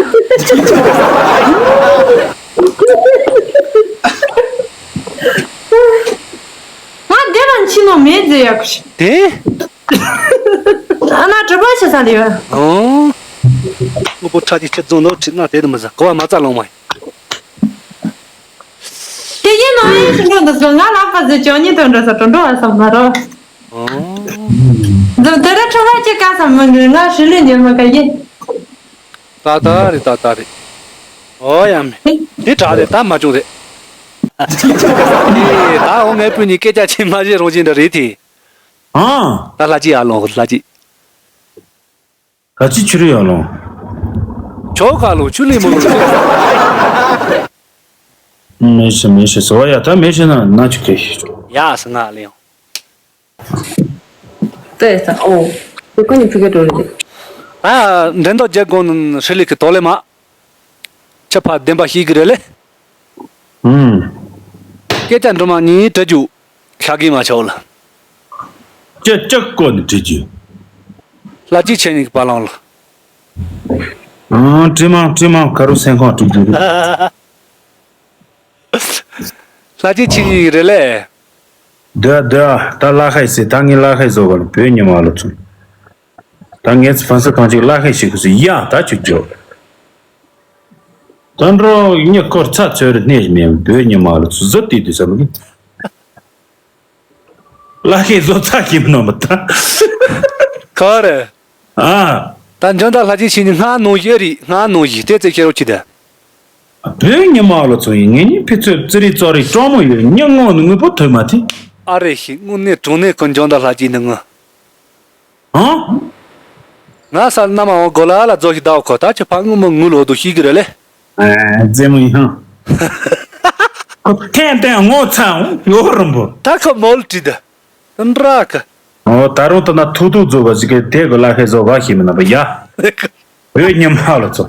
ང་དེ་བ་ཁྱེད་ནང་མེད་ཟེར་ཡག་གི། དེ། ཨ་ན་གྲུ་པ་ཆེ་ས་ལེ་བ། ཨོ། དངོས་པོ་ཁྲག་གི་ཁྱེད་རྫོང་ནོར་ཁྲིད་ན་དེ་དུ་མི་ཟ་གོ་བ་མ་རྩ་ལོང་མ། དེ་ཡིན་ནོ་ཡིན་ཞིག་འགྲོ་འདུག་སོ་ང་ལག་པ་ཟེར་ཅོ་ཉིད་དུ་འགྲོ་ས་དུ་འགྲོ་བ་བསམ་མ་རོ། ཨོ། འཛམ་དེ་ར་གྲུ་པ་ཆེ་ག་ས་མི་འགྲོ་ང་ཧྲི་ལི་ཉེ་མ་ག་ཡིན། ཏག་ཏག་རེད་ཏག་ཏག་རེད། ཨོ་ཡ་མེ། དེ་དྲག་རེད་ད་མ་བྱུང་རེད། ཨེ་ད་འོ་ངའི་སྤུན་གཉིས་སྐད་ཆ་ཆེ་མ་བྱེད་རང་བཞིན་འདྲ་རེད་དེ། ཨང་། ད་ལྷ་ཅི་ཡར་ལོངས་ལྷ་ཅི། ལྷ་ཅི་ཆུ་རུ་ཡར་ལོངས། ཆོག་ག་ལོ་ཆུ་ལི་མོ་ལོ། མེ་ཤི་མེ་ཤི་སོ་ཡ་ད་མེ་ཤི་ན་ན་ཆུ་ཁེ་ཤི་ཆོ། ཡ་སི་ང་ལེ་ཡོང་། ཏེ་ས་ཨོ། ཏེ་ཀོ་ནི་ཕི་གེ་ཏོ་ལེ། ཨ་འདྲེན་དོ་རྒྱལ་དགོན་ཧྲི་ལི་ཁི་ཏོ་ལེ་མ། ཆ་ཕ་བདེན་པ་ཤེས་ཀྱི་རེད་ལེ། ཨུམ། སྐད་ཆ་འགྲོ་མ་གཉིས་དྲི་རྒྱུ། ཤ་གི་མ་ཆོག་ལ། ཅི་ཅི་ཀོ་ནི་དྲི་རྒྱུ། ལྷ་ཅི་ཆེ་ཉིག་པ་ལང་ལ། ཨང་དྲི་མང་དྲི་མང་ཁ་རུ་སེང་ཁོང་དྲི་རྒྱུ། ལྷ་ཅི་ཆེ་ཉིག་རེད་ལེ། དོ་དོ་ད་ལ་ཁའི་སི་ད་ངི་ལ་ཁའི་བཟོ་བ་ལ་བོད་ཉི་མ་ལ་ཚུན། ད་ངས་ཕན་སི་གང་ཅིག་ལ་ཁའི་ཞིག་སི་ཡ་ད་ཆུ་རྒྱོ། ད་འགྲོ་ཉི་འཁོར་ཚ་ཚོད་རེ་སྣེ་མེད་བོད་ཉི་མ་ལ་ཚུ་ཟི་ཏི་དུ་ས་མི་གི། ལ་ཁའི་བཟོ་ཚ་གི་མི་ནོ་མི་ད། ཁ་རེ། ཨ། ད་འཇོན་ད་ལྷ་ཅི་ཆེ་ཉིག་སྔ་ནོ་ཡེ་རི་སྔ་ནོ་ཡེ་ཏེ་ཙེ་ཁྱེར་རོ་ཅི་ད། བོད་ཉི་མ་ལོ་ཚོ་ཡིན་ངེད་གཉིས་ཕི་ཚོད་ཙི་རི་ཙོ་རི་ཀྲོང་མོ་ཡོད་ཉི་ངོ་ནི་དངོས་པོ་ཐོས་མ་ཐི། ཨ་རེ་ཤི་དངོས་གནས་དྲང་གནས་ཀུན་འཇོན་ད་ལྷ་ཅི་ནི་ངོ་། ཨང་། ང་ས་ན་མ་འོང་གོ་ལ་ལ་རྫོ་ཤི་ད་འོ་ཁོ་ད་ཆི་ཕ་དངོས་མོ་དངུལ་ལོ་དུ་ཤི་གི་རེད་ལེ། ཨ་རྫེ་མོ་ཡང་། ཁོ་ཐན་ཐན་ངོ་ཚ་འོང་ཡོ་རུམ་བུ། ད་ཁོ་མོལ་ཏི་ད། ཏི་འདྲ་ཁ། ཨོ་ད་རུང་ད་ན་ཐུག་ཐུག་རྫོ་བ་ཞིག་གི་དེ་གི་ལ་ཁའི་བཟོ་བ་ཤི་མི་ན་བ་ཡ། བོད་ཉི་མ་ལོ་ཚོ།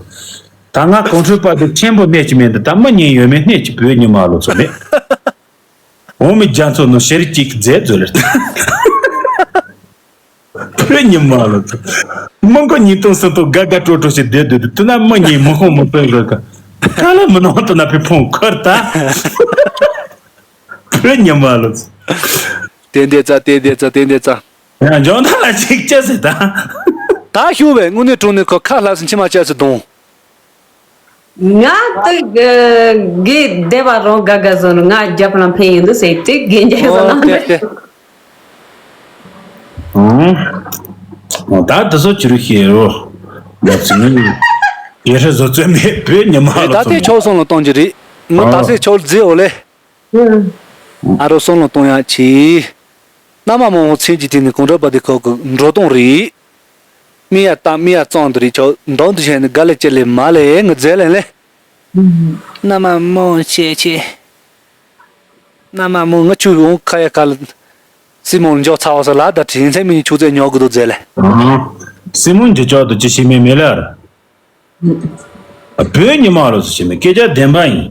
ད་ང་གོང་ཁྲོས་པ་དེ་ཆེན་པོ་གནས་ཀྱི་མེད་འདི་ད་མི་ཉན་ཡོད་མེད་གནས་ཀྱི་བོད་ཉི་མ་ལོ་ཚོ་མེད། འོ་མི་རྒྱ་མཚོ་ནོ་ཤེར་གཅིག་མཛད་མཛོད་ལེར། བོད་ཉི་མ་ལོ་ཚོ། མི་མགོ་ཉིས་སྟོང་སུམ་སྟོང་དགའ་དགའ་སྤྲོ་སྤྲོ་ཞིག་བསྡད་སྡོད་དུས་དུས་ན་མི་ཉིས་མི་ཁོང་མི་སྟོན་དགོས་ཀ། ཁ་ལ་མི་ནང་དུ་ན་ཕི་ཕོང་ཁར་ད། བོད་ཉི་མ་ལོ་ཚོ། ཏན་ཏན་ཙ་ཏན་ཏན་ཙ་ཏན་ཏན་ཙ། ཡང་འཇོན་ཐང་ལ་ཅིག་ཅེས་ཟེར་ད། ད་ཞུ་བས་དངོས་གནས་དྲང་གནས་ཁོ་ཁ་ལྷ་སུ་མཆི་མ་ཅེས་སུ་གཏོང་། ང་ཏི་གི་བདེ་བ་རང་ག་ག་བཟོ་ནོ་ང་རྒྱབ་ལ་འཕེན་ཡིན་འདུག་ཟེར་ཏེ་རྒན་རྒྱལ་བཟོ་ལ་འདི། ཨོ། ད་དི་སོ་ཅི་རུ་ཤེས་རོ། ཡ་ཚི་ནི། ཡེ་ཧྲི་བཟོ་རྩོད་མེད་བོད་ཉི་མ་ལ་ད་ལྟའི་ཕྱོགས་སོང་ལ་གཏོང་རྒྱུ་རེད། ངོ་ད་སའི་ཕྱོགས་རྫི་འོ་ལེ། ཨ་རོ་སོང་ལ་གཏོང་ཡག་ཆེ། མནའ་མ་མང་བོ་ཚན་གྱི་དེ་ནི་གོང་དྲག་པ་དེ་ཁོ་གི་འགྲོ་སྟངས་རེད། མི་ཡ་ཏ་མི་ཡ་གཙང་དུ་རེད་ཆོག་མདང་དུ་བྱས་ནས་དགའ་ལེ་ཅི་ལེ་མ་ལེ་ངི་རྫས་ལེན་ལེ། མནའ་མ་མང་ཆེ་ཆེ། མནའ་མ་མང་ངི་ཆུ་འོང་ཁ་ཡ་ཁ་ལ། སྲིན་མོ་འཇོག་ཚ་བ་ས་ལ་ད་དྲིན་ཚན་མི་ཉི་ཆུ་རྫས་ཉོག་གི་འདུག་རྫས་ལེ། སྲིན་མོ་འཇོག་ཆོག་ཏུ་ཅི་ཤེས་མེད་མེད་ལ། བོད་ཉི་མ་ལོ་སུ་ཞེས་མི་སྐད་ཆ་བདེན་པ་ཡིན།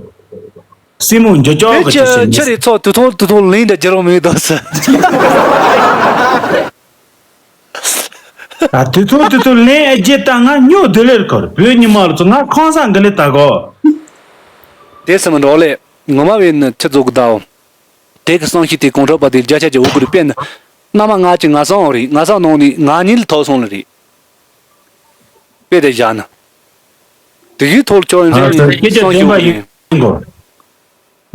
སྲིན་མོ་འཇོ་ཅོག་བོད་གི་ཆ་ཅི་ཞེས་མི། ཆི་རེད་ཚོ་དུས་ཐུང་དུས་ཐུང་ལིང་འདྲ་རྒྱུ་རོ་མི་འདུག་ཟེར། ད་དུས་ཐུང་དུས་ཐུང་ལིང་ཨེ་རྒྱས་ད་ང་སྨྱོ་དེ་ལེར་གོ་བོད་ཉི་མ་ལོ་ཚོ་ང་ཁང་བཟང་གི་ལེ་ད་གོ། དེ་སེམས་འགྲོ་ལེ། ངོ་མ་བས་ནི་ཆི་རྫོགས་གི་ད་འོ། དེ་གི་བསམ་ཤེས་དེ་གོང་ཁྲོ་པ་དེ་བརྒྱ་ཆ་གྱི་འུ་གུ་རི་པས་ནི། མནའ་མ་ང་གཅིག་ང་སང་རེད་ང་སང་ནང་ནས་ང་གཉིས་ལ་ཐོག་སོང་ལ་རེད། དཔེ་དེ་བཞག་ན། དེ་གི་ཐོག་ལ་ཁྱོད་ཨ་ཡིན་ཙང་སྐད་ཆ་བསམ་བདེན་པ་ཤེས་ཡིན་གོ།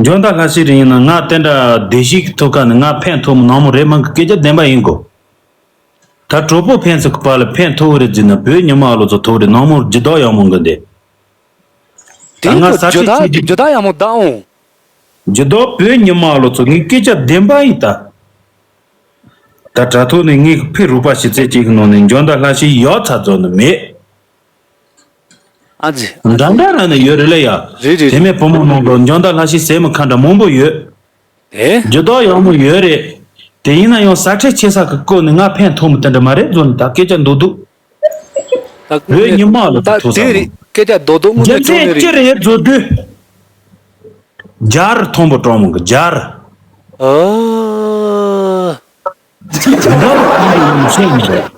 འཇོན་ཐང་ལྷ་སྲས་རེ་ཡིན་ན་ང་དེ་འདྲ་བདེ་སྐྱིད་ཐོབ་ཁ་ནས་ང་ཕན་ཐོགས་མི་ནང་མོ་རེད་མང་གི་སྐད་ཆ་བདེན་པ་ཡིན་གོ། ད་གྲོགས་པོ་ཕན་ཚུན་གི་བར་ལ་ཕན་ཐོགས་རེད་ཟེར་ན་བོད་ཉི་མ་ལོ་ཚོ་ཐོག་རེད་ནང་མོ་ཇི་ལྟར་ཡག་མོ་གི་འདི། དེ་ད་ང་ཚོ་ས་ཇོ་ཁྲི་ད་ཆེ་རྒྱུ་ཇོ་ད་ཡག་མོ་ད་འོང་། ཇི་ལྟར་བོད་ཉི་མ་ལོ་ཚོ་ངའི་སྐད་ཆ་བདེན་པ་ཡིན་ད། ད་དྲ་ཐོག་ནས་ངའི་ཕི་རུ་པ་ཞིག་ཚེ་གཅིག་གི་ནང་ནས་འཇོན་ད་ལྷ་ཞིག་ཡག་ཚ་རྫོགས་ནི་མེད། ཨ་ཙི། འདྲ་འདྲ་ར་ནི་ཡོད་རེད་ལ་ཡ། རེད་རེད་དེ་རེད། མེད་བུ་མོ་མང་པོ་འཇོན་ད་ལྷ་ཞིག་ཟེར་མི་ཁ་འདྲ་མང་པོ་ཡོད། ཨེ། ཇི་ལྟར་ཡག་མོ་ཡོད་རེད། དེ་ཡིན་ན་ཡང་ས་ཁྲལ་ཆེ་ས་གི་སྐོར་ནས་ང་ཕན་ཐོགས་མི་དེ་འདྲ་མ་རེད་བཟོ་ནི་ད་སྐད་ཆ་མདོག་མདོག་ད་བོད་ཉི་མ་ལ་ད་ཐུག་ས་དེ་རེད་མ། སྐད་ཆ་མདོག་མདོག་དངོས་རྒྱུ་གནས་ཆུང་མཚན་ནས་ཅི་རེད། རེད་བཟོ་དུས། རྒྱ་རི་མཐོན་པོ་གྲོང་མོ་གི་རྒྱ་རི། ཨ། འདི་རུ་མཐོན་པོ་ཡོད་ནི་ཤེས་མི་རེད།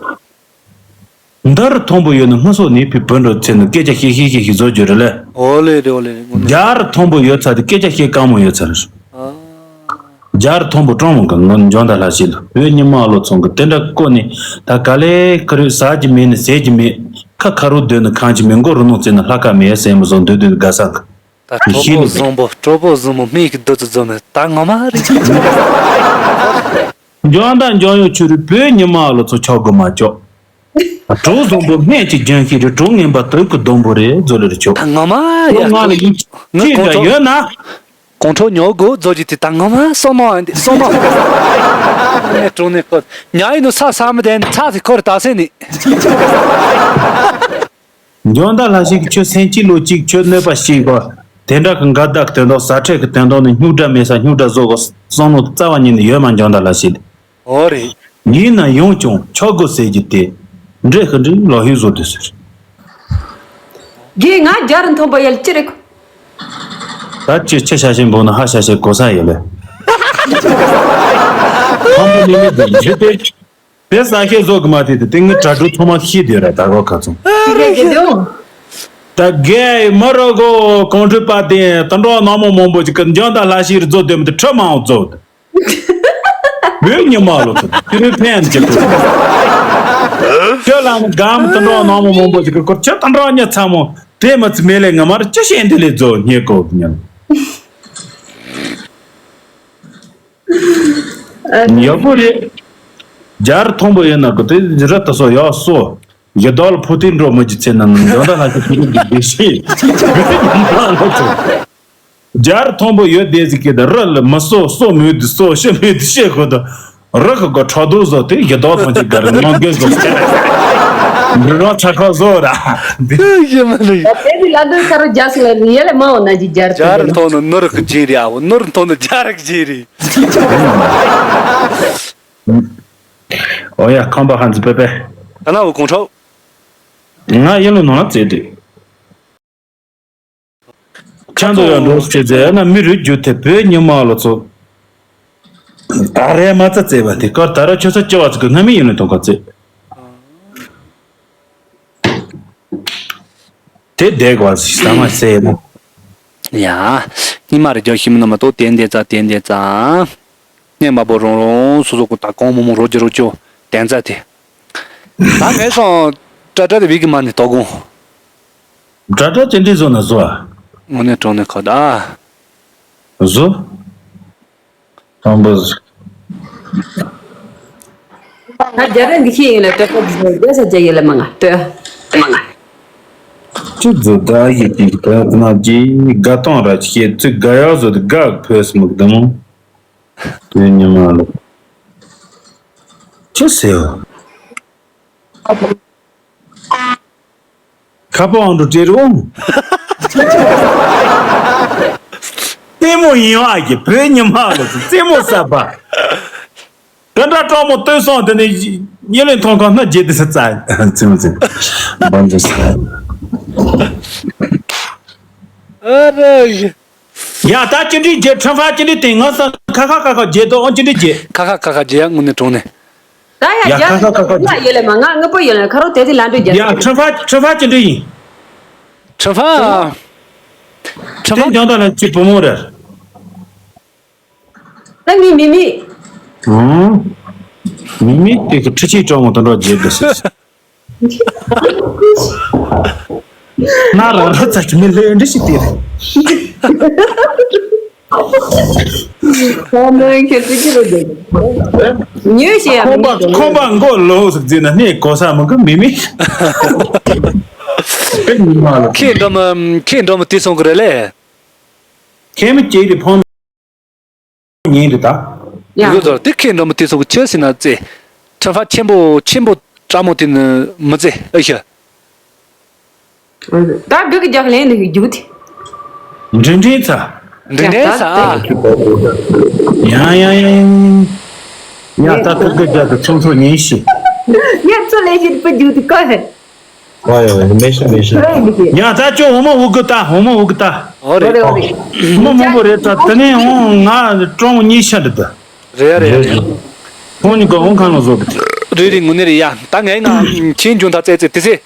འདི་རུ་མཐོན་པོ་ཡོད་ནི་སྔ་སོ་ནས་བུ་བུ་འགྲོ་ཚེ་ནི་སྐད་ཆ་བཤད་བཤད་བཤད་བཤད་བཟོ་རྒྱུ་རེད་ལེ། ཨོ་ལེ་རེད་ཨོ་ལེ་རེད་ངོ་མ། རྒྱ་རི་མཐོན་པོ་ཡོད་ཚ་དེ་སྐད་ཆ་བཤད་དཀའ་མོ་ཡོད་ཚ་རེད། ཨ། རྒྱ་རི་མཐོན་པོ་གྲོང་མོ་གི་ངོ་འཇོན་ད་ལྷ་ཞིག་ལ་བོད་ཉི་མ་ལོ་ཚོང་གི་དེ་འདྲ་བཀོད་ནས་ད་ག་ལེ་ཁ་རུས་ཟ་རྒྱུ་མེད་ནི་ཟས་རྒྱུ་མེད་ཁ་ཁ་རུ་སྡོད་ནི་ཁང་གཅིག་མེད་མགོ་རུ་ནོར་བཙལ་ནི་ལྷ་ཁ་མེད་ཟས་མི་བཟོ་འདོད་འདོད་དགའ་ས་གི་ད་གྲོགས་པོ་བཟང་པོ་གྲོགས་པོ་བཟང་པོ་སྨན་གྱི་རྡོ་རྩི་འཛོམས་ནས་ད་ངོ་མ་རེད། འཇོན་དང་འཇོན་ཡོད་ཆུ་རུ་བོད་ཉི་མ་ལོ་ཚོ་ཆོག་གི་མ་ཆོག་གྲོགས་བཟང་པོ་སྨན་གྱི་རྒྱན་ཤེས་རེད་གྲོགས་ངན་པ་དུག་གི་སྡོང་པོ་རེད་བཟོ་ལེ་རེ་ཆོག་ད་ངོ་མ་ཡ་ང་ལ་ཡིན་ངི་ཅི་ཀོང་འདྲ་ཡོད་ན། ཀོང་ཁྲོ་ཉོ་དགོས་བཟོ་རྒྱུ་དེ་ད་ངོ་མ་སོ་མ་འདི་སོ་མ། ངས་གྲོགས་ནས་ཀོ་ཉ་ཡིན་ནོ་ས་ས་མི་ལྡན་ཚ་ཟིག་ཁོར་ད་སེ་ནི། འཇོ་མདའ་ལྷ་ཤི་གི་ཁྱོད་སེམས་སྐྱིད་ལོ་གཅིག་ཁྱོད་གནོད་པ་ཤིག་གོ། དེ་འདྲ་གི་འགལ་ཟླ་གི་དོན་དག་ཟ་འཕྲུག་གི་དོན་དག་ནི་སྨྱུག་འདྲ་མེད་ས་སྨྱུག་འདྲ་བཟོ་གི་བསམ་བློ་རྩ་བ་ཉིད་ནས་ཡོད་མ། འཇོ་མདའ་ལྷ་ཤི། ཨོ་རེད། ཡིན་ན་ཡང་ཀྱང་ཆོག་གོ་ཟེར་གྱི་དེ། འདྲེ་ཧི་འདྲེ་ལོ་ཧི་བཟོ་དུས་ཟེར། རྒན་ང་རྒྱ་རུ་མཐོན་པོ་ཡལ་ཅི་རེད། ད་ཅི་ཆི་ཤ་ཤེ་འབོ་ན་ཧ་ཤ་ཤེ་གོ་ས་ཡོད་ལེ། ཁམ་པོ་ནི་ནི་དེ་ཡི་དེ། དེ་ས་ཁེ་བཟོ་གི་མ་དེ་དེ་དེ་ངི་དྲ་གྲུ་ཐོ་མ་ཤི་དེ་ར་ད་གོ་ཁ་ཚོང་། ད་རྒན་མ་རོ་གོ་གོང་ཁྲུས་པ་དེ་ད་འགྲོ་ནག་མོ་མང་པོ་ཅིག་གི་འཇོ་མདའ་ལྷ་ཤི་རུ་བཟོ་དེ་མི་དེ་ཁྲི་མང་བཟོ། བོད་ཉི་མ་ལོ་ཚོ་དེ་ཕན་གྱི་ཁུར། ཁྱོད་ལ་ནི་གམ་དུ་འགྲོ་ནང་མོ་མང་པོ་ཅིག་གི་ཁུར་ཁྱོད་དུ་འགྲོ་ཉི་ཚ་མོ་དེ་མི་ཚི་མེ་ལེ་ང་མར་ཅི་ཤེས་འདི་ལས་རྫོགས་ཉེ་གོ་ཉན། ཡག་པོ་རེད། རྒྱ་རུ་མཐོན་པོ་ཡིན་ན་གི་དེ་རི་དུ་སོ་ཡག་སོ། ཡི་དྭགས་ལ་ཕོ་ཐིག་འགྲོ་མི་གྱི་ཚེ་ན་ནི་འཇོ་མདའ་ལྷ་ཁྱི་ཁྱི་རིགས་འདི་བདེ་ཤེས། རྒྱ་རུ་མཐོན་པོ་ཡོད་བསྡད་ཟིག་གི་ད་རི་ལ་མི་སོ་སོ་མོས་དུ་སོ་ཤི་མོས་དུ་ཤེས་ཁོ་ད་རི་ཁ་གོ་ཁྲག་རྡོ་བཟོ་དེ་ཡི་དྭགས་ཐོན་གྱི་ག་རི་ནང་གི་བཟོ་ཆེ་འདི་རང་ཚ་ཁ་བཟོ་ར་འདི། ཡེ་མ་ལུས། དེ་དེ་ལ་འདོད་ཁ་རོ་རྒྱ་སི་ལ་ཡེ་ལ་མ་འོ་ན་ཅི་རྒྱ་རུ་རྒྱ་རུ་མཐོན་ནི་ནུ་རི་གི་རྗེས་རེད་ཨ་བོ། ནུ་རི་མཐོན་ནི་རྒྱ་རི་གི་རྗེས་རེད། ཨོ་ཡ་ཁམས་པ་ཧན་ཙི་པེ་པེ། ད་ན་བོ་གོང་ཁྲོ། ང་ཡིན་ལ་ནོར་ལ་བཙལ་དུས། ཁྱང་དུ་ཡང་འགྲོ་སྐྱེ་ཟེར་ན་མི་རུ་རྒྱུ་དེ་བོད་ཉི་མ་ལ་ཚོ། ད་རེས་མ་རྩ་བཙལ་བ་དེ་ཀར་ད་ར་ཆོས་ས་སྐྱེ་བ་ཚོ་གི་སྔ་མི་ཡིན་ལ་དོན་ག་བཙལ། དེ་བསྡད་དགོས་ཟེར་ས་མ་ཟེར་ན། ཡ། སྙིང་མ་རེ་རྒྱག་ཤི་མི་ན་མ་གཏོགས་དེ་འདས་ཙ་དེ་འདས་ཙ། སྙན་མ་པོ་རོང་རོང་སོ་སོ་ཀུ་ད་གོང་མོ་མོ་རོ་ཇི་རོ་ཅོ་དན་ཙ་དེ། ད་ངས་སོང་ཏྲ་ཏྲ་དེ་བི་གི་མ་ནི་དོ་གོང་། ཏྲ་ཏྲ་ཅི་འདྲི་བཟོ་ན་བཟོ་ཨ། དངོས་གནས་དྲང་གནས་ཁ་ད། བཟོ། དང་པོ་བཟོ། ང་རྒྱ་ར་འདི་ཤེས་ཡིན་ལ་ཏྲ་ཏྲ་འདི་བཟོ་རྒྱ་ས་རྒྱ་ཡིན་ལ་མ་ང་ཏོ། ཅི་བཟོ་ད་ཡི་གི་ད་ན་ཇི་དགའ་སྟོང་ར་ཅི་ཤེས་ཚུ་དགའ་ཡག་བཟོ་དེ་དགའ་ཕོས་མི་གི་དུ་མོ། དུས་ཉི་མ་ལོ། ཅི་ཟེར། ཁ་པོ་ཨང་འགྲོ་བྲེལ་རུང་། ལྟད་མོ་ཡིན་བ་གི་བོད་ཉི་མ་ལོ་རྩེད་མོ་ཟ་བ། དེ་འདྲ་སྤྲང་མོ་སྟོན་སོང་དེ་ནས་ཉེ་ལེ་མཐོང་གང་ན་རྗེས་དེ་ས་རྩ་རྩེད་མོ་རྩེད། འབའ་འཇོ་ས། ཨ་ར། ཡ་ད་ཅི་འདྲི་རྗེས་ཁྲ་ཧྥ་ཅི་འདྲི་དེ་ང་ས་ཁ་ཁ་ཁ་ཁ་རྗེས་དོ་ཨང་ཅི་འདྲི་རྗེས། ཁ་ཁ་ཁ་ཁ་རྗེས་ཡ་དངོས་གནས་དྲང་གནས། ད་ཡ་ཡ་རྒྱ་ཁ་ཁ་ཁ་ཁ་ཡ་ཡེ་ལེ་མ་ང་དངོས་པོ་ཡེ་ལེ་ཁ་རོ་དེ་དེ་ལ་འདྲི་རྒྱ་ཡ་ཁྲ་ཧྥ་ཁྲ་ཧྥ་ཅི་འདྲི་ཡིན། ཁྲ་ཧྥ། ཁྲ་དེ་ཧྥ། འཇང་ད་ལ་ཅི་བུ་མོ་རེད། ད་ངའི་མི་མི། ཨང་། མི་མི་དེ་གི་ཁྲི་ཆེ་སྤྲང་མོ་དང་འགྲོ་རྗེས་དེ་སི། ན་ར་ར་ཙ་ཅི་མི་ལྷོད་འདྲི་ཞིག་དེ་རེད། ཁོང་མོའི་ཁྱེད་ཚོ་ཅི་རེད་འདུག་ཉོས་ཤེས་ཡ་ཁོང་པ་མི་ཁོང་པ་མགོ་ལོག་ཟིག་ཟིན་ན་ནས་གོ་ས་མི་གི་མི་མི། ཨེ་མི་མ་ལ། ཁྱེད་འགྲོ་མི་ཁྱེད་འགྲོ་མི་དེ་སོང་གི་རེད་ལེ། ཁྱེད་མི་སྐྱེས་རི་ཕོང་ཉིན་རི་ད། ཡ། ཡོད་ཚོར་དེ་ཁྱེད་འགྲོ་མི་དེ་སོང་གི་ཆོས་ཟིན་ན་ཙེ། ཁྲ་ཧྥ་ཆེན་པོ་ཆེན་པོ་སྤྲང་མོ་དེ་ནི་མི་ཙེ་ཨེ་ཤ། ད་སྒུག་གི་རྒྱག་ལན་འདི་རྒྱུག་དེ། འདྲེ་འདྲེ་ཚ། འདྲེ་འདྲེ་ཚ་ཨ། ཡང་ཡང་ཡང་ཡང་། ཡ་ད་ཐུག་གི་རྒྱ་དུ་ཚོང་ཚོ་ཉིན་ཤི། ཡ་ཚོ་ལས་ཤི་པུ་རྒྱུག་དེ་ཀ་ཧེ། ཨ་ཡ་ཡ་མེ་ཤི་མེ་ཤི། ཡ་ད་ཅོ་འོ་མ་འུ་གི་ད་འོ་མ་འུ་གི་ད། ཨོ་རེད། འོ་རེད་འོ་རེད། མ་མང་པོ་རེད་ད་དེ་ནས་འོང་ང་ཀྲོང་གཉིས་ཤ་འདི་ད། རེད་ཡ་རེད་ཡ་རེད། ཁོང་གཉིས་ཀ་འོང་ཁང་ལ་བཟོ་གི་དེ། རེད་རེད་ངུ་ནི་རེད་ཡ་ད་ངའི་ང་ཁྱེད་འཇོན་ད་ཙེ་ཙེ་དེ་ཚེ།